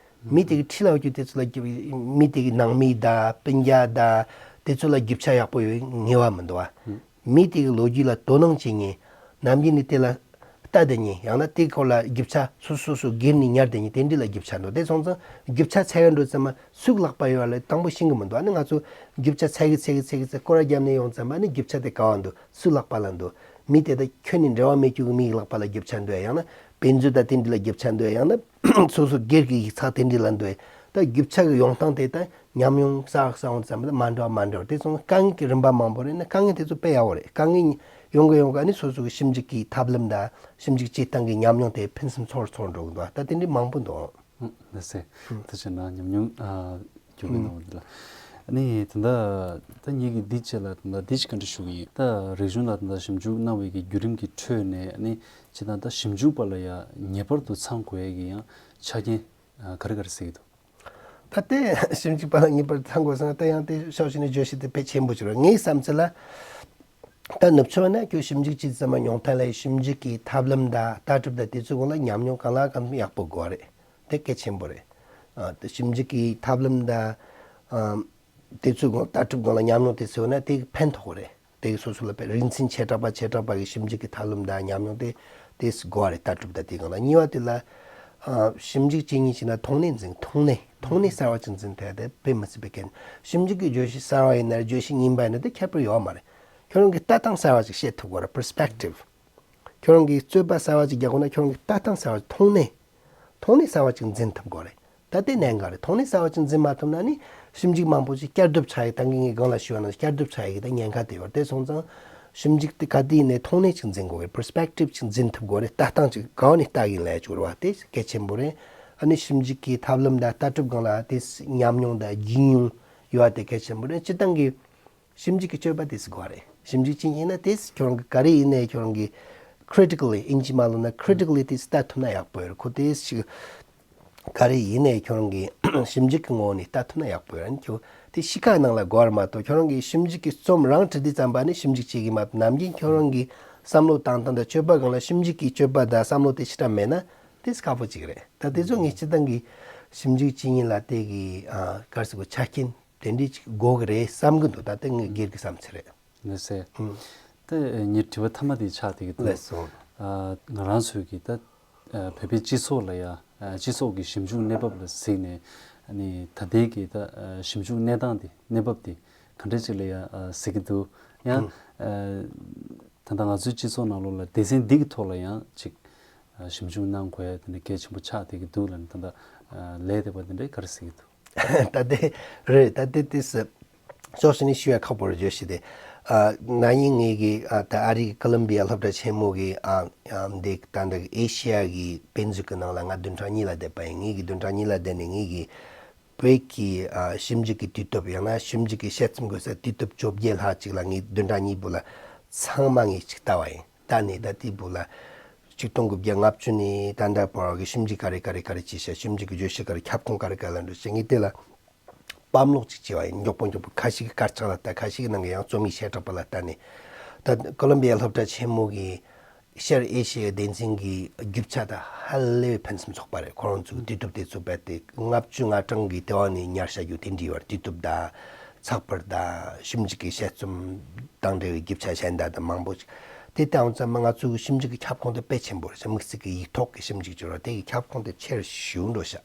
མི་དེ་གི་འཁྲིས་ལ་ཡོད་རྒྱུ་དེ་ཚོ་ལ་རྒྱུ་མི་དེ་གི་ནང་མི་དང་སྤུན་ཀྱག་དང་དེ་ཚོ་ལ་རྒྱུ་ཆ་ཡག་པོ་ཡོད་ངེས་པ་མི་འདུག་ཨ། མི་དེ་གི་ལོ་རྒྱུས་ལ་དོ་སྣང་བྱེད་མཁན། ནམ་རྒྱུན་ནས་དེ་ལ་ལྟ་བསྡད་མཁན། ཡང་ན་དེའི་སྐོར་ལ་རྒྱུ་ཆ་སོ་སོ་སོ་སྒེར་ནས་ཉར་བསྡད་མཁན་དེ་འདྲ་ལ་རྒྱུ་ཆ་འདུག་དེ་སོང་ཙང་རྒྱུ་ཆ་འཚོལ་ག་འགྲོ་ཙམ་མ་སུའི་ལག་པ་ཡོད་ལ་དང་པོ་ཤེས་ཀྱི་མི་འདུག་ཨ་ནི་ང་ཚོ་རྒྱུ་ཆ་འཚོལ་གི་འཚོལ་གི་འཚོལ་གི་འཚོལ་སྐོར་ར་བརྒྱབ་ནས་ཡོང་ཙམ་པ་ནི་རྒྱུ་ཆ་དེ་ག་བ་འདུག་སུའི་ལག་པ་ལ་འདུག་མི་དེ་ད་ཁྱོན་ནས་འབྲེལ་བ་མེད་རྒྱུ་གི་མིའི་ལག་པ་ལ་རྒྱུ་ཆ་འདུག་ཡང་ན་དཔེ་མཛོད་དང་དེ་འདྲ་ལ་རྒྱུ་ཆ་འདུག་ཡང་ན་སོ་སོ་སྒེར་གྱི་ཡིག་ཚགས་དེ་འདྲ་ལ་འདུག་ད་རྒྱུ་ཆ་གི་ཡོང་སྟངས་དེ་ད་ཉམས་མྱོང་གསར་བ་གསར་བ་ཙམ་ལ་མ་འདྲ་བ་མ་འདྲ་བ་དེ་སོང་དཀའ་ངལ་གྱི་རིམ་པ་མང་པོ་རེད་ན་དཀའ་ངལ་དེ་ཚོ་དཔེ་ཡག་པོ་རེད། དཀའ་ངལ་ཡོང་གི་ཡོང་གི་ཨ་ནི་སོ་སོ་གི་ཞིབ་འཇུག་གི་ཐབས་ལམ་དང་ཞིབ་འཇུག་བྱེད་སྟངས་ཀྱི་ཉམས་མྱོང་དེ་ཕུན་སུམ་ཚོགས་ཚོགས་འགྲོ་གི་འདུག་ད་དེ་འདྲའི་མང་པོ་འདུག་ཨང་། ལགས་སེ། ད་བྱས་ན་ཉམས་མྱོང་ཨ་རྒྱུ་གི་གནང་བ་འདི་ལ། ཨ་ནི་ད་ལྟ་ད་ངེད་ཀྱི་འདི་བཅས་ལ་ད་ལྟ་འདི་ཅིག་བཀའ་འདྲི་ཞུ་གི་ཡིན། ད་རིག་གཞུང་ལ་ད་ལྟ་ཞིབ་འཇུག་གནང་བའི་གི་བརྒྱུད་རིམ་གྱི་ཁྲོད་ནས་ཨ་ནི་སྤྱིར་བཏང་ད་ཞིབ་འཇུག་པ་ལ་ཡ་ངེས་པར་དུ་ཚང་དགོས་ཡ་གི་ཡང་ཆ་རྐྱེན་ཨ་ག་རེ་ག་རེ་གཟིགས་ཀྱི་འདུག་ད་ལྟའི་ཞིབ་འཇུག་པ་ལ་ངེས་པར་ཚང་དགོས་ཟེར་ན་ད་ཡང་དེ་ཕྱོགས་གཅིག་ནས་བརྗོད་གཞི་དེ་དཔེ་ཆེན་པོ་ཅིག་རེད། ངའི་བསམ་ཚུལ་ལ་ད་ནུབ་ཕྱོགས་ན་ཁྱོད་ཞིབ་འཇུག་བྱེད་ཙམ་པ་ཉུང་མཐའ་ལ་ཞིབ་འཇུག་གི་ཐབས་ལམ་དང་ལྟ་གྲུབ་དང་དེ་ཚོའི་སྒང་ལ་ཉམས་མྱོང་གང་ལ་གང་འཚམ་ཡག་པོ་དགོས་རེད། དེ་གལ་ཆེན་པོ་རེད། ཨ་དེ་ཞིབ་འཇུག་གི་ཐབས་ལམ་དང་ཨ་དེ་ཚོའི་སྒང་ལྟ་གྲུབ་སྒང་ལ་ཉམས་མྱོང་དེ་ཚོ་ཡོད་ན་དེ་ཕན་ཐོགས་རེད། དེ་གི་སོ་སོ་ལ་དཔེ་རིག་འཛིན་བྱེ་བྲག་པ་བྱེ་བྲག་པ་གི་ཞིབ་འཇུག་གི་ཐབས་ལམ་དང་ཉམས་མྱོང་དེ་དེ་དགོས་པ་རེད། ལྟ་གྲུབ་དང་དེ་གང་ལ་གཉིས་པ་དེ་ལ་ཨ་ཞིབ་འཇུག་བྱེད་མཁན་ཞིག་ན་མཐོང་སྣེ་འཛིན་མཐོང་སྣེ་མཐོང་སྣེ་གསར་བ་ཅིག་འཛིན་ཐུབ་ཡ་དེ་དཔེ་མི་སྲིད་པའི་གལ། ཞིབ་འཇུག་གི་བརྗོད་གཞི་གསར་བ་ཡིན་ན་རེད་བརྗོད་གཞི་རྙིང་པ་ཡིན་ན་དེ་ཁྱད་པར་ཡོད་མ་རེད། ཁྱོད་རང་གི་ལྟ་སྟངས་གསར་བ་ཅིག་བཤད་ཐུབ་དགོས་རེད། པར་སི་པེག་ཊིབ། ཁྱོད་རང་གིས་རྩོད་པ་གསར་བ་ཅིག་རྒྱག་དགོས་ན་ཁྱོད་རང་གི་ལྟ་སྟངས་གསར་བ་མཐོང་སྣེ། མཐོང་སྣེ་གསར་བ་ཅིག་འཛིན་ཐུབ་དགོས་རེད། ད་ལྟའི་གནད་འགག་རེད། མཐོང་སྣེ་གསར་བ་ཅིག་འཛིན་མ་ཐུབ་ན་ནི་ཞིབ་འཇུག་མང་པོ་ཅིག་བསྐྱར་ཟློས་བྱ་ཡི་ད་གིན་ངས་སྒང་ལ་ཞུས་པ་ནང་བསྐྱར་ཟློས་བྱ་ཡི་གི་ད་ཉེན་ཁ་དེ་ཡོད་རེད། དེ་སོང་ཙང་ཞིབ་འཇུག་དེ་ག་དུས་ཡིན་ནའི་མཐོང་སྣེ་ཅིག་འཛིན་དགོས་རེད། པར་སི་པེག་ཊིབ་ཅིག་འཛིན་ཐུབ་དགོས་རེད། ལྟ་སྟངས་ཅིག་གང་ནས་ལྟ་གིན་ལས་བྱུང་རེད་བ་དེ་གལ་ཆེན་པོ་རེད། ཨ་ནི་ཞིབ་འཇུག་གི་ཐབས་ལམ་དང་ལྟ་གྲུབ་སྒང་ལ་དེ་ཉམས་མྱོང་དང་རྒྱུས་མྱོང་ཡོད་པ་དེ་གལ་ཆེན་པོ་རེད། སྤྱིར་བཏང་གི་ཞིབ་འཇུག་གི་སྤྱོད་པ་དེ་ཟིག་དགོས་རེད། ཞིབ་འཇུག་བྱེད་ཡིན་ན་དེ་ཁྱོད་རང་གི་ག་རེ་ཡིན་ནའི་ཁྱོད་རང་གི་ཁི་རི་ཊི་ཀལ་ལི་ཨིན་ཇི་མ་ལོ་ན་ཁི་རི་ཊི་ཀལ་ལི་དེ་ལྟ་ཐུབ་ན་ཡག་པོ་ཡོད་རེད། ཁོ་དེ་ཞིག་ག་རེ་ཡིན་ནའི་ཁྱོད་རང་གི་ཞིབ་འཇུག་གི་ངོ་བོ་ནས་ལྟ་ཐུབ་ན་ཡག་པོ་ཡོད་རེད། ཁྱོད་དེ་གཤིས་ཀ་ནང་ལ་དགོས་རེད་མ་གཏོགས་ཁྱོད་རང་གི་ཞིབ་འཇུག་གི་རྩོམ་རང་བྲིས་དུས་ཙམ་པ་ནས་ཞིབ་འཇུག་བྱེད་ཀྱི་མ་གཏོགས་ནམ་རྒྱུན་ཁྱོད་རང་གི་བསམ་བློ་བཏང་སྟངས་དང་སྤྱོད་པ་སྒང་ལ་ཞིབ་འཇུག་གི་སྤྱོད་པ་དང་བསམ་བློ་དེ་ཞེ་དྲག་མེད་ན་དེ་ཁག་པོ་ཅིག་རེད། ད་དེ་ཚོ་ངས་སྤྱིར་བཏང་གི་ཞིབ་འཇུག་བྱེད་ཡིན་ལ་དེ་གི་ཨ་ག་རེ་ཟེར་དགོས་ཆ་རྐྱེན། དེ་འདྲའི་ཅིག་དགོས་ཀྱི་རེད་བསམ་གྱི་འདུག་ད་ལྟ་ངའི་སྒེར་གྱི་བསམ་ཚུལ་རེད། ལགས་སེ། ཨང་། ད་ངའི་དྲི་བ་མཐའ་མ་དེ་ཆགས་བསྡད་ཀྱི་འདུག་ལགས་སོ། ཨ་ང་རང་ཚོའི་གི་ད་ཨ་བོད་པའི་སྤྱི་ཚོགས་ལ་ཡ་ཨ་སྤྱི་ཚོགས་ཀྱི་ཞིབ་འཇུག་གནས་བབ་ལ་གཟིགས་ནས་ཨ་ནི་ད་ལྟའི་གི་ད་ཨ་ཞིབ་འཇུག་གནས་སྟངས་དེ་གནས་བབ་དེ་ག་འདྲ་ཅིག་ལ་ཡ་ཨ་གཟིགས་ཀྱི་འདུག་ཡང་ཨ་ད་ལྟ་ང་ཚོའི་སྤྱི་ཚོགས་ནང་ལོགས་ལ་སྡེ་ཚན་འདི་གི་ཐོག་ལ་ཡང་ཅིག་ཨ་ཞིབ་འཇུག་གནང་དགོས་ཡ་དེ་འདྲ་གལ་ཆེན་པོ་ཆགས་བསྡད་ཀྱི་འདུག་ལབ་ནས་ད་ལྟ་ཨ་ལས་དེ་བ་དེ་འདྲ་ག་རེ་གཟིགས་ཀྱི་འདུག་ད་ལྟའི་རེད། ད་ལྟའི་དུས་སུ་ཕྱོགས་གཅིག་ནས་ཞུ་ཡ་ཁག་པོ་རེད་བརྗོད་གཞི་དེ། ཨ་ན་ནིང་ངེད་ཀྱི་ཨ་ད་ཨ་རིའི་ཀོ་ལམ་བི་ཡ་སློབ་གྲྭ་ཆེན་མོ་གི་ཨ་ཨ་འདི་ད་ལྟ་ཨེ་ཤི་ཡ་གི་དཔེ་མཛོད་ཀྱི་ནང་ལ་ང་བདུན་ཕྲག་གཉིས་ལ་བསྡད་པ་ཡིན། ངེད་ཀྱི་བདུན་ཕྲག་གཉིས་ལ་བསྡད་ནས་ངེད་ཀྱི་བོད་ཀྱི་ཨ་ཞིབ་འཇུག་གི་དུས་དེབ་ཡང་ན་ཞིབ་འཇུག་གི་དཔྱད་རྩོམ་འགོད་སའི་དུས་དེབ་བཅོ་བརྒྱད་ལྷག་ཅིག་ལ་ངས་བདུན་ཕྲག་གཉིས་པོ་ལ་ཚང་མ་ངས་ཅིག་ལྟ་བ་ཡིན། ད་ནི་ད་དེའི་བུ་ལ་ཆིག་སྟོང་དགུ་བརྒྱ་ལྔ་བཅུ་ནས་ད་ལྟ་བར་གྱི་ཞིབ་འཇུག་ག་རེ་ག་རེ་ག་རེ་བྱས་ཤག་ཞིབ་འཇུག་གི་བརྗོད་གཞི་ག་རེ་ཁྱབ་ཁོངས་ག་རེ་ག་རེ་ལ་འགྲོ་ཤག་ངས་དེ་ལ་བབ་ཀློག་ཅིག་བྱས་པ་ཡིན། མགྱོགས་པོ་མགྱོགས་པོ་ཁ་ཤས་ཀྱི་དཀར་ཆག་ལ་ལྟ། ཁ་ཤས་ཀྱི་ནང་གི་ཡང་རྩོམ་ཡིག་བཤད་གྲྭ་པ་ལ་ལྟ་ནས། ད་ཀོ་ལོམ་བི་ཡ་སློབ་གྲྭ་ཆེན་མོ་གི་ ཤར་ཨེ་ཤི་ཡའི་སྡེ་ཚན་གྱི་རྒྱུ་ཆ་དང་ཧ་ལས་པའི་ཕུན་སུམ་ཚོགས་པ་རེད། ཁོ་རང་ཚོའི་དུས་དེབ་དེ་ཚོ་རྦད་དེ་ལྔ་བཅུ་ང་གྲངས་ཀྱི་ལྟེ་བ་ནས་ཉར་བྱ་རྒྱུ་དེ་འདྲ་ཡོད་རེད། དུས་དེབ་དང་ཚགས་པར་དང་ཞིབ་འཇུག་གི་དཔྱད་རྩོམ་དང་འབྲེལ་བའི་རྒྱུ་ཆ་གཞན་དག་དང་མང་པོ་ཞིག་དེ་ལྟ་བུ་ཙམ་མ་ང་ཚོའི་ཞིབ་འཇུག་གི་ཁྱབ་ཁོངས་དེ་དཔེ་ཆེན་པོ་རེད་ཤག་དམིགས་བསལ་གྱི་ཡིག་ཐོག་གི་ཞིབ་འཇུག་བྱེད་རོགས་དེ་གི་ཁྱབ་ཁོངས་དེ་ཆེ་རུ་ཞེ་པོ་འགྲོ་ཤག་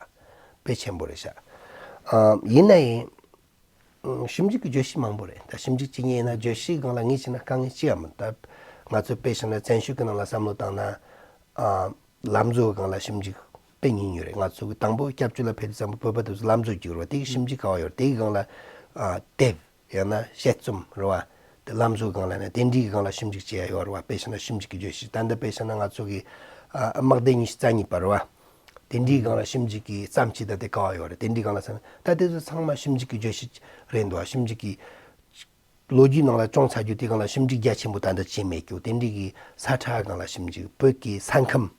དཔེ་ཆེན་པོ་རེད་ཤག་ཨ། ཡིན་ན་ཡང་ཞིབ་འཇུག་གི་བརྗོད་གཞི་མང་པོ་རེད། ད་ཞིབ་འཇུག་བྱེད་མཁན་ཡིན་ན་བརྗོད་གཞིའི་སྒང་ལ་ངས་བྱས་ན་དཀའ་ངལ་ཅི་ཡང་མི་འདུག་ད་ང་ཚོ་དཔེ་བཞག་ན་བཙན་བྱོལ་གྱི་ནང་ལ་བསམ་བློ་བཏང་ན། ཨ། ལམ་བཟོའི་སྒང་ལ་ཞིབ་འཇུག་དཔེ་ཉུང་ཉུང་རེད། ང་ཚོ་གི་དང་པོ་སྐྱབས་བཅོལ་ལ་ཕེབས་དུས་ཙམ་པ་བོད་པ་དེ་ཚོ་ལམ་བཟོ་རྒྱུ་རེད་བ། དེ་གི་ཞིབ་འཇུག་ག་བ་ཡོད་རེད། དེ་གི་སྒང་ལ། ཨ། དེབ་ཡང་ན་དཔྱད་རྩོམ་རེད་བ། དེ་ལམ་བཟོའི་སྒང་ལ་ཡང་ན་དེ་འདྲའི་སྒང་ལ་ཞིབ་འཇུག་བྱེད་ཡ་ཡོད་རེད་བ། དཔེ་བཞག་ན་ཞིབ་འཇུག་གི་བརྗོད་གཞི་ད་ལྟ་དཔེ་བཞག་ན་ང་ཚོ་གི། ཨ། དམག་སྡེ་ཉི་ཤུ་རྩ་གཉིས་པ་རེད་བ། དེ་འདྲའི་སྒང་ལ་ཞིབ་འཇུག་གི་བརྩམས་ཆོས་ད་དེ་ག་བ་ཡོད་རེད། དེ་འདྲའི་སྒང་ལ་ཟེར་ན་ད་དེ་ཚོ་ཚང་མ་ཞིབ་འཇུག་གི་བརྗོད་གཞི་རེད་འདུག་ཞིབ་འཇུག་གི་ལོ་རྒྱུས་ནང་ལ་བྱུང་ཚར་རྒྱུ་དེ་སྒང་ལ་ཞིབ་འཇུག་རྒྱ་ཆེན་པོ་ད་ལྟ་བྱས་མེད་རྒྱུ། དེ་འདྲའི་གི་ས་ཁྲ་སྒང་ལ་ཞིབ་འཇུག་བོད་ཀྱི་ས་ཁམས།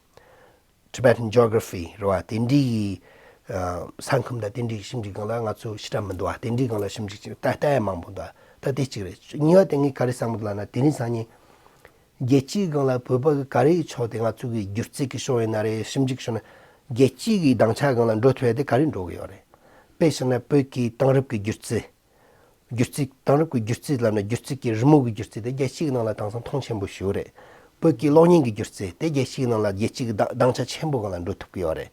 Tibetan Geography རེད་བ། དེ་འདྲའི་གི། ཨ། ས་ཁམས་དང་དེ་འདྲའི་གི་ཞིབ་འཇུག་སྒང་ལ་ང་ཚོ་ཞེ་དྲག་མི་འདུག་བ། དེ་འདྲའི་སྒང་ལ་ཞིབ་འཇུག་བྱས་ད་ལྟ་ཡང་མང་པོ་འདུག་ད་དེ་གཅིག་རེད། གཉིས་པ་དེ་ངས་ག་རེ་བསམ་གི་འདུག་ལབ་ན་དེ་རིང་སང་ཉིན། རྒྱལ་སྤྱིའི་སྒང་ལ་བོད་པ་གི་ག་རེ་ཡི་ཕྱོགས་དེ་ང་ཚོ་གི་སྒྱུ་རྩལ་གི་ཕྱོགས་ཡིན་ན་རེད། ཞིབ་འཇུག་ཕྱོགས་ན་རྒྱལ་སྤྱིའི་གི་སྡིངས་ཆ་སྒང་ལ་འགྲོ་ཐུབ་ཡ་དེ་ག་རེ་འགྲོ་གི་ཡོད་རེད། དཔེ་བཞག་ན་བོད་ཀྱི་དེང་རབས་ཀྱི་སྒྱུ་རྩལ། སྒྱུ་རྩལ་དེང་རབས་ཀྱི་སྒྱུ་རྩལ་ལབ་ན་སྒྱུ་རྩལ་གྱི་རི་མོ་གི་སྒྱུ་རྩལ་དེ་རྒྱལ་སྤྱིའི་ནང་ལ་དེང་སང་མཐོང་ཆེན་པོ་ཞིག་རེད། བོད་ཀྱི་གློག་བརྙན་གྱི་སྒྱུ་རྩལ་དེ་རྒྱལ་སྤྱིའི་ནང་ལ་རྒྱལ་སྤྱིའི་གི་སྡིངས་སྡིངས་ཆ་ཆེན་པོ་སྒང་ལ་འགྲོ་ཐུབ་ཀྱི་ཡོད་རེད།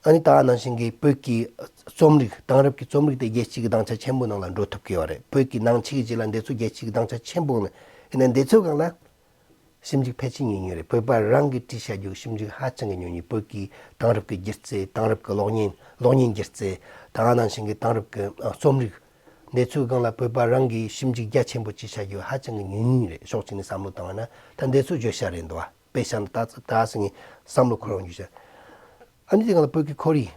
ཨ་ནི་ད་ག་ནང་བཞིན་གྱི་བོད་ཀྱི་རྩོམ་རིག་དེང་རབས་ཀྱི་རྩོམ་རིག་དེ་རྒྱལ་སྤྱིའི་གི་སྡིངས་ཆ་ཆེན་པོའི་ནང་ལ་འགྲོ་ཐུབ་ཀྱི་ཡོད་རེད། བོད་ཀྱི་ནང་ཆོས་ཀྱི་ཆེད་ལ་འདི་ཚོ་རྒྱལ་སྤྱིའི་གི་སྡིངས་ཆ་ཆེན་པོ་ནང་ཡིན་ན་འདི་ཚོའི་སྒང་ལ། ཞིབ་འཇུག་ཕལ་ཆེར་ཉུང་ཉུང་རེད། བོད་པ་རང་གིས་བྲིས་བྱ་རྒྱུ་ཞིབ་འཇུག་ཧ་ཅང་གི་ཉུང་ཉུང་། བོད་ཀྱི་དེང་རབས་ཀྱི་སྒྱུ་རྩལ་དེང་རབས་ཀྱི་གློག་བརྙན་གློག་བརྙན་སྒྱུ་རྩལ་ད་ག་ནང་བཞིན་གྱི་དེང་རབས་ཀྱི་ཨ་རྩོམ་རིག་འདི་ཚོའི་སྒང་ལ་བོད་པ་རང་གིས་ཞིབ་འཇུག་རྒྱ་ཆེན་པོ་ཅིག་བྱ་རྒྱུ་ཧ་ཅང་གི་ཉུང་ཉུང་རེད། ཕྱོགས་གཅིག་ནས་བསམ་བློ་བཏང་བ་ན་ད་འདི་ཚོ་བརྗོད་བྱ་རེད་འདུག་བ། དཔེ་བཞག་ན་ད་ད་སང་ཉིན་བསམ་བློ་འཁོར་ཡོང་རྒྱུ་བྱ། ཨ་ནི་དེ་སྒང་ལ་བོད་ཀྱི་ཁོར་ཡུག་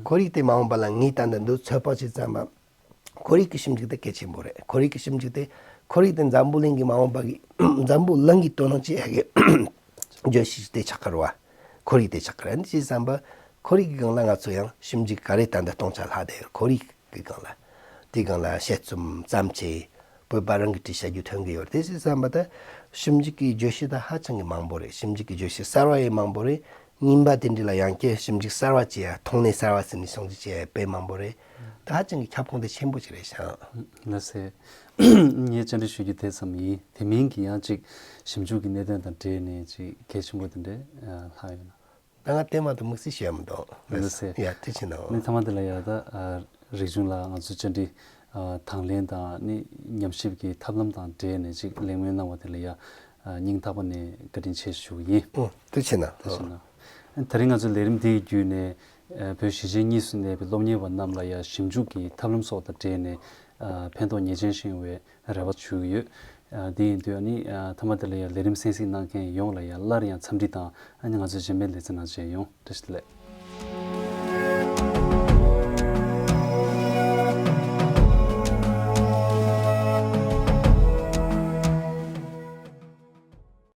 ཁོར་ཡུག་དེ་མ་འོངས་པ་ལ་ངས་ད་ལྟ་འདི་ཚོད་དཔག་བྱས་ཙམ་པ། ཁོར་ཡུག་གི་ཞིབ་འཇུག་དེ་གལ་ཆེན་པོ་རེད། ཁོར་ཡུག་གི་ཞིབ་འཇུག་དེ་ཁོར་ཡུག་དེ་འཛམ་བུ་གླིང་གི་མ་འོངས་པ་གི་འཛམ་བུ་གླིང་གི་དོ་སྣང་བྱེད་ཡ་གི་བརྗོད་གཞི་དེ་ཆགས་ཀྱི་རེད་བ། ཁོར་ཡུག་དེ་ཆགས་ཀྱི་རེད། འདི་བྱས་ཙམ་པ་ཁོར་ཡུག་གི་སྒང་ལ་ང་ཚོ་ཡང་ཞིབ་འཇུག་ག་རེ་ད་ལྟ་སྟོང་ཆ་ལྷག་བསྡད་ཡོད་རེད། ཁོར་ཡུག་གི་སྒང་ལ། དེའི་སྒང་ལ་དཔྱད་རྩོམ་བརྩམས་བྱས་བོད་པ་རང་གིས་བྲིས་བྱ་རྒྱུ་ཐོན་གྱི་ཡོད་རེད། དེ་བྱས་ཙམ་པ་ད་ཞིབ་འཇུག་གི་བརྗོད་གཞི་ད་ཧ་ཅང་གི་མང་པོ་རེད། ཞིབ་འཇུག་གི་བརྗོད་གཞི་གསར་བ་ཡང་མང་པོ་རེད། རྙིང་པ་དེ་འདྲ་ལ་ཡང་བསྐྱར་ཞིབ་འཇུག་གསར་བ་བྱེད་ཡ་མཐོང་སྣེ་གསར་བ་ཟེར་ནས་ཞིབ་འཇུག་བྱེད་ཡ་དཔེ་མང་པོ་རེད། ད་ཧ་ཅང་གི་ཁྱབ་ཁོངས་དེ་ཆེན་པོ་ཞིག་རེད་ཤག་ལགས་སེ། ངས་བཅར་འདྲི་ཞུ་རྒྱུ་དེ་ཙམ་ཡིན། དེ་མིན་གྱི་ཡང་ཅིག་ཞིབ་འཇུག་གི་གནད་དོན་དང་འབྲེལ་ནས་ཅིག་གལ་ཆེན་པོ་དེ་འདྲ་ལྷག་ཡོད་ན། ད་ང་དེ་མ་གཏོགས་དམིགས་བསལ་ཞུ་ཡ་མི་འདུག་ལགས་སེ། ཡ་ཐུགས་རྗེ་ཆེ་གནང་། ནི་མཐའ་མ་དེ་ལ་ཡ་ད་རིག་གཞུང་ལ་ང་ཚོའི་བཅར་འདྲི་དང་ལེན་དང་ནི་ཉམས་ཞིབ་ཀྱི་ཐབས་ལམ་དང་འབྲེལ་ནས་ཅིག་གླེང་མོལ་གནང་བ་དེ་ལ་ཡ་སྙིང་ཐག་པ་ནས་བཀའ་དྲིན་ཆེ་ཞུ་གི་ཡིན། ཨོ་ཐུགས་རྗེ་ཆེ་གནང་། ཐུགས་རྗེ་ཆེ་གནང་། དེ་རིང་ང་ཚོའི་ལས་རིམ་འདི་ཡི་བརྒྱུད་ནས་བོད་གཞིས་བྱེས་གཉིས་སུ་གནས་པའི་སློབ་གཉེར་བ་རྣམས་ལ་ཡ་ཞིབ་འཇུག་གི་ཐབས་ལམ་སོགས་དང་འབྲེལ་ནས་ཕན་ཐོགས་ངེས་ཅན་བྱུང་བའི་རེ་བ་ཞུ་གི་ཡོད། ཨ། དེ་ཡིན་དུས་ཨ་ནི་ཨ་མཐའ་མ་དེ་ལ་ཡང་ལས་རིམ་གསན་གཟིགས་གནང་མཁན་ཡོངས་ལ་ཡང་སླར་ཡང་འཚམས་འདྲི་དང་ཨ་ནི་ང་ཚོའི་རྗེས་མའི་ལེ་ཚན་ནང་མཇལ་ཡོང་། བཀྲ་ཤིས་བདེ་ལེགས།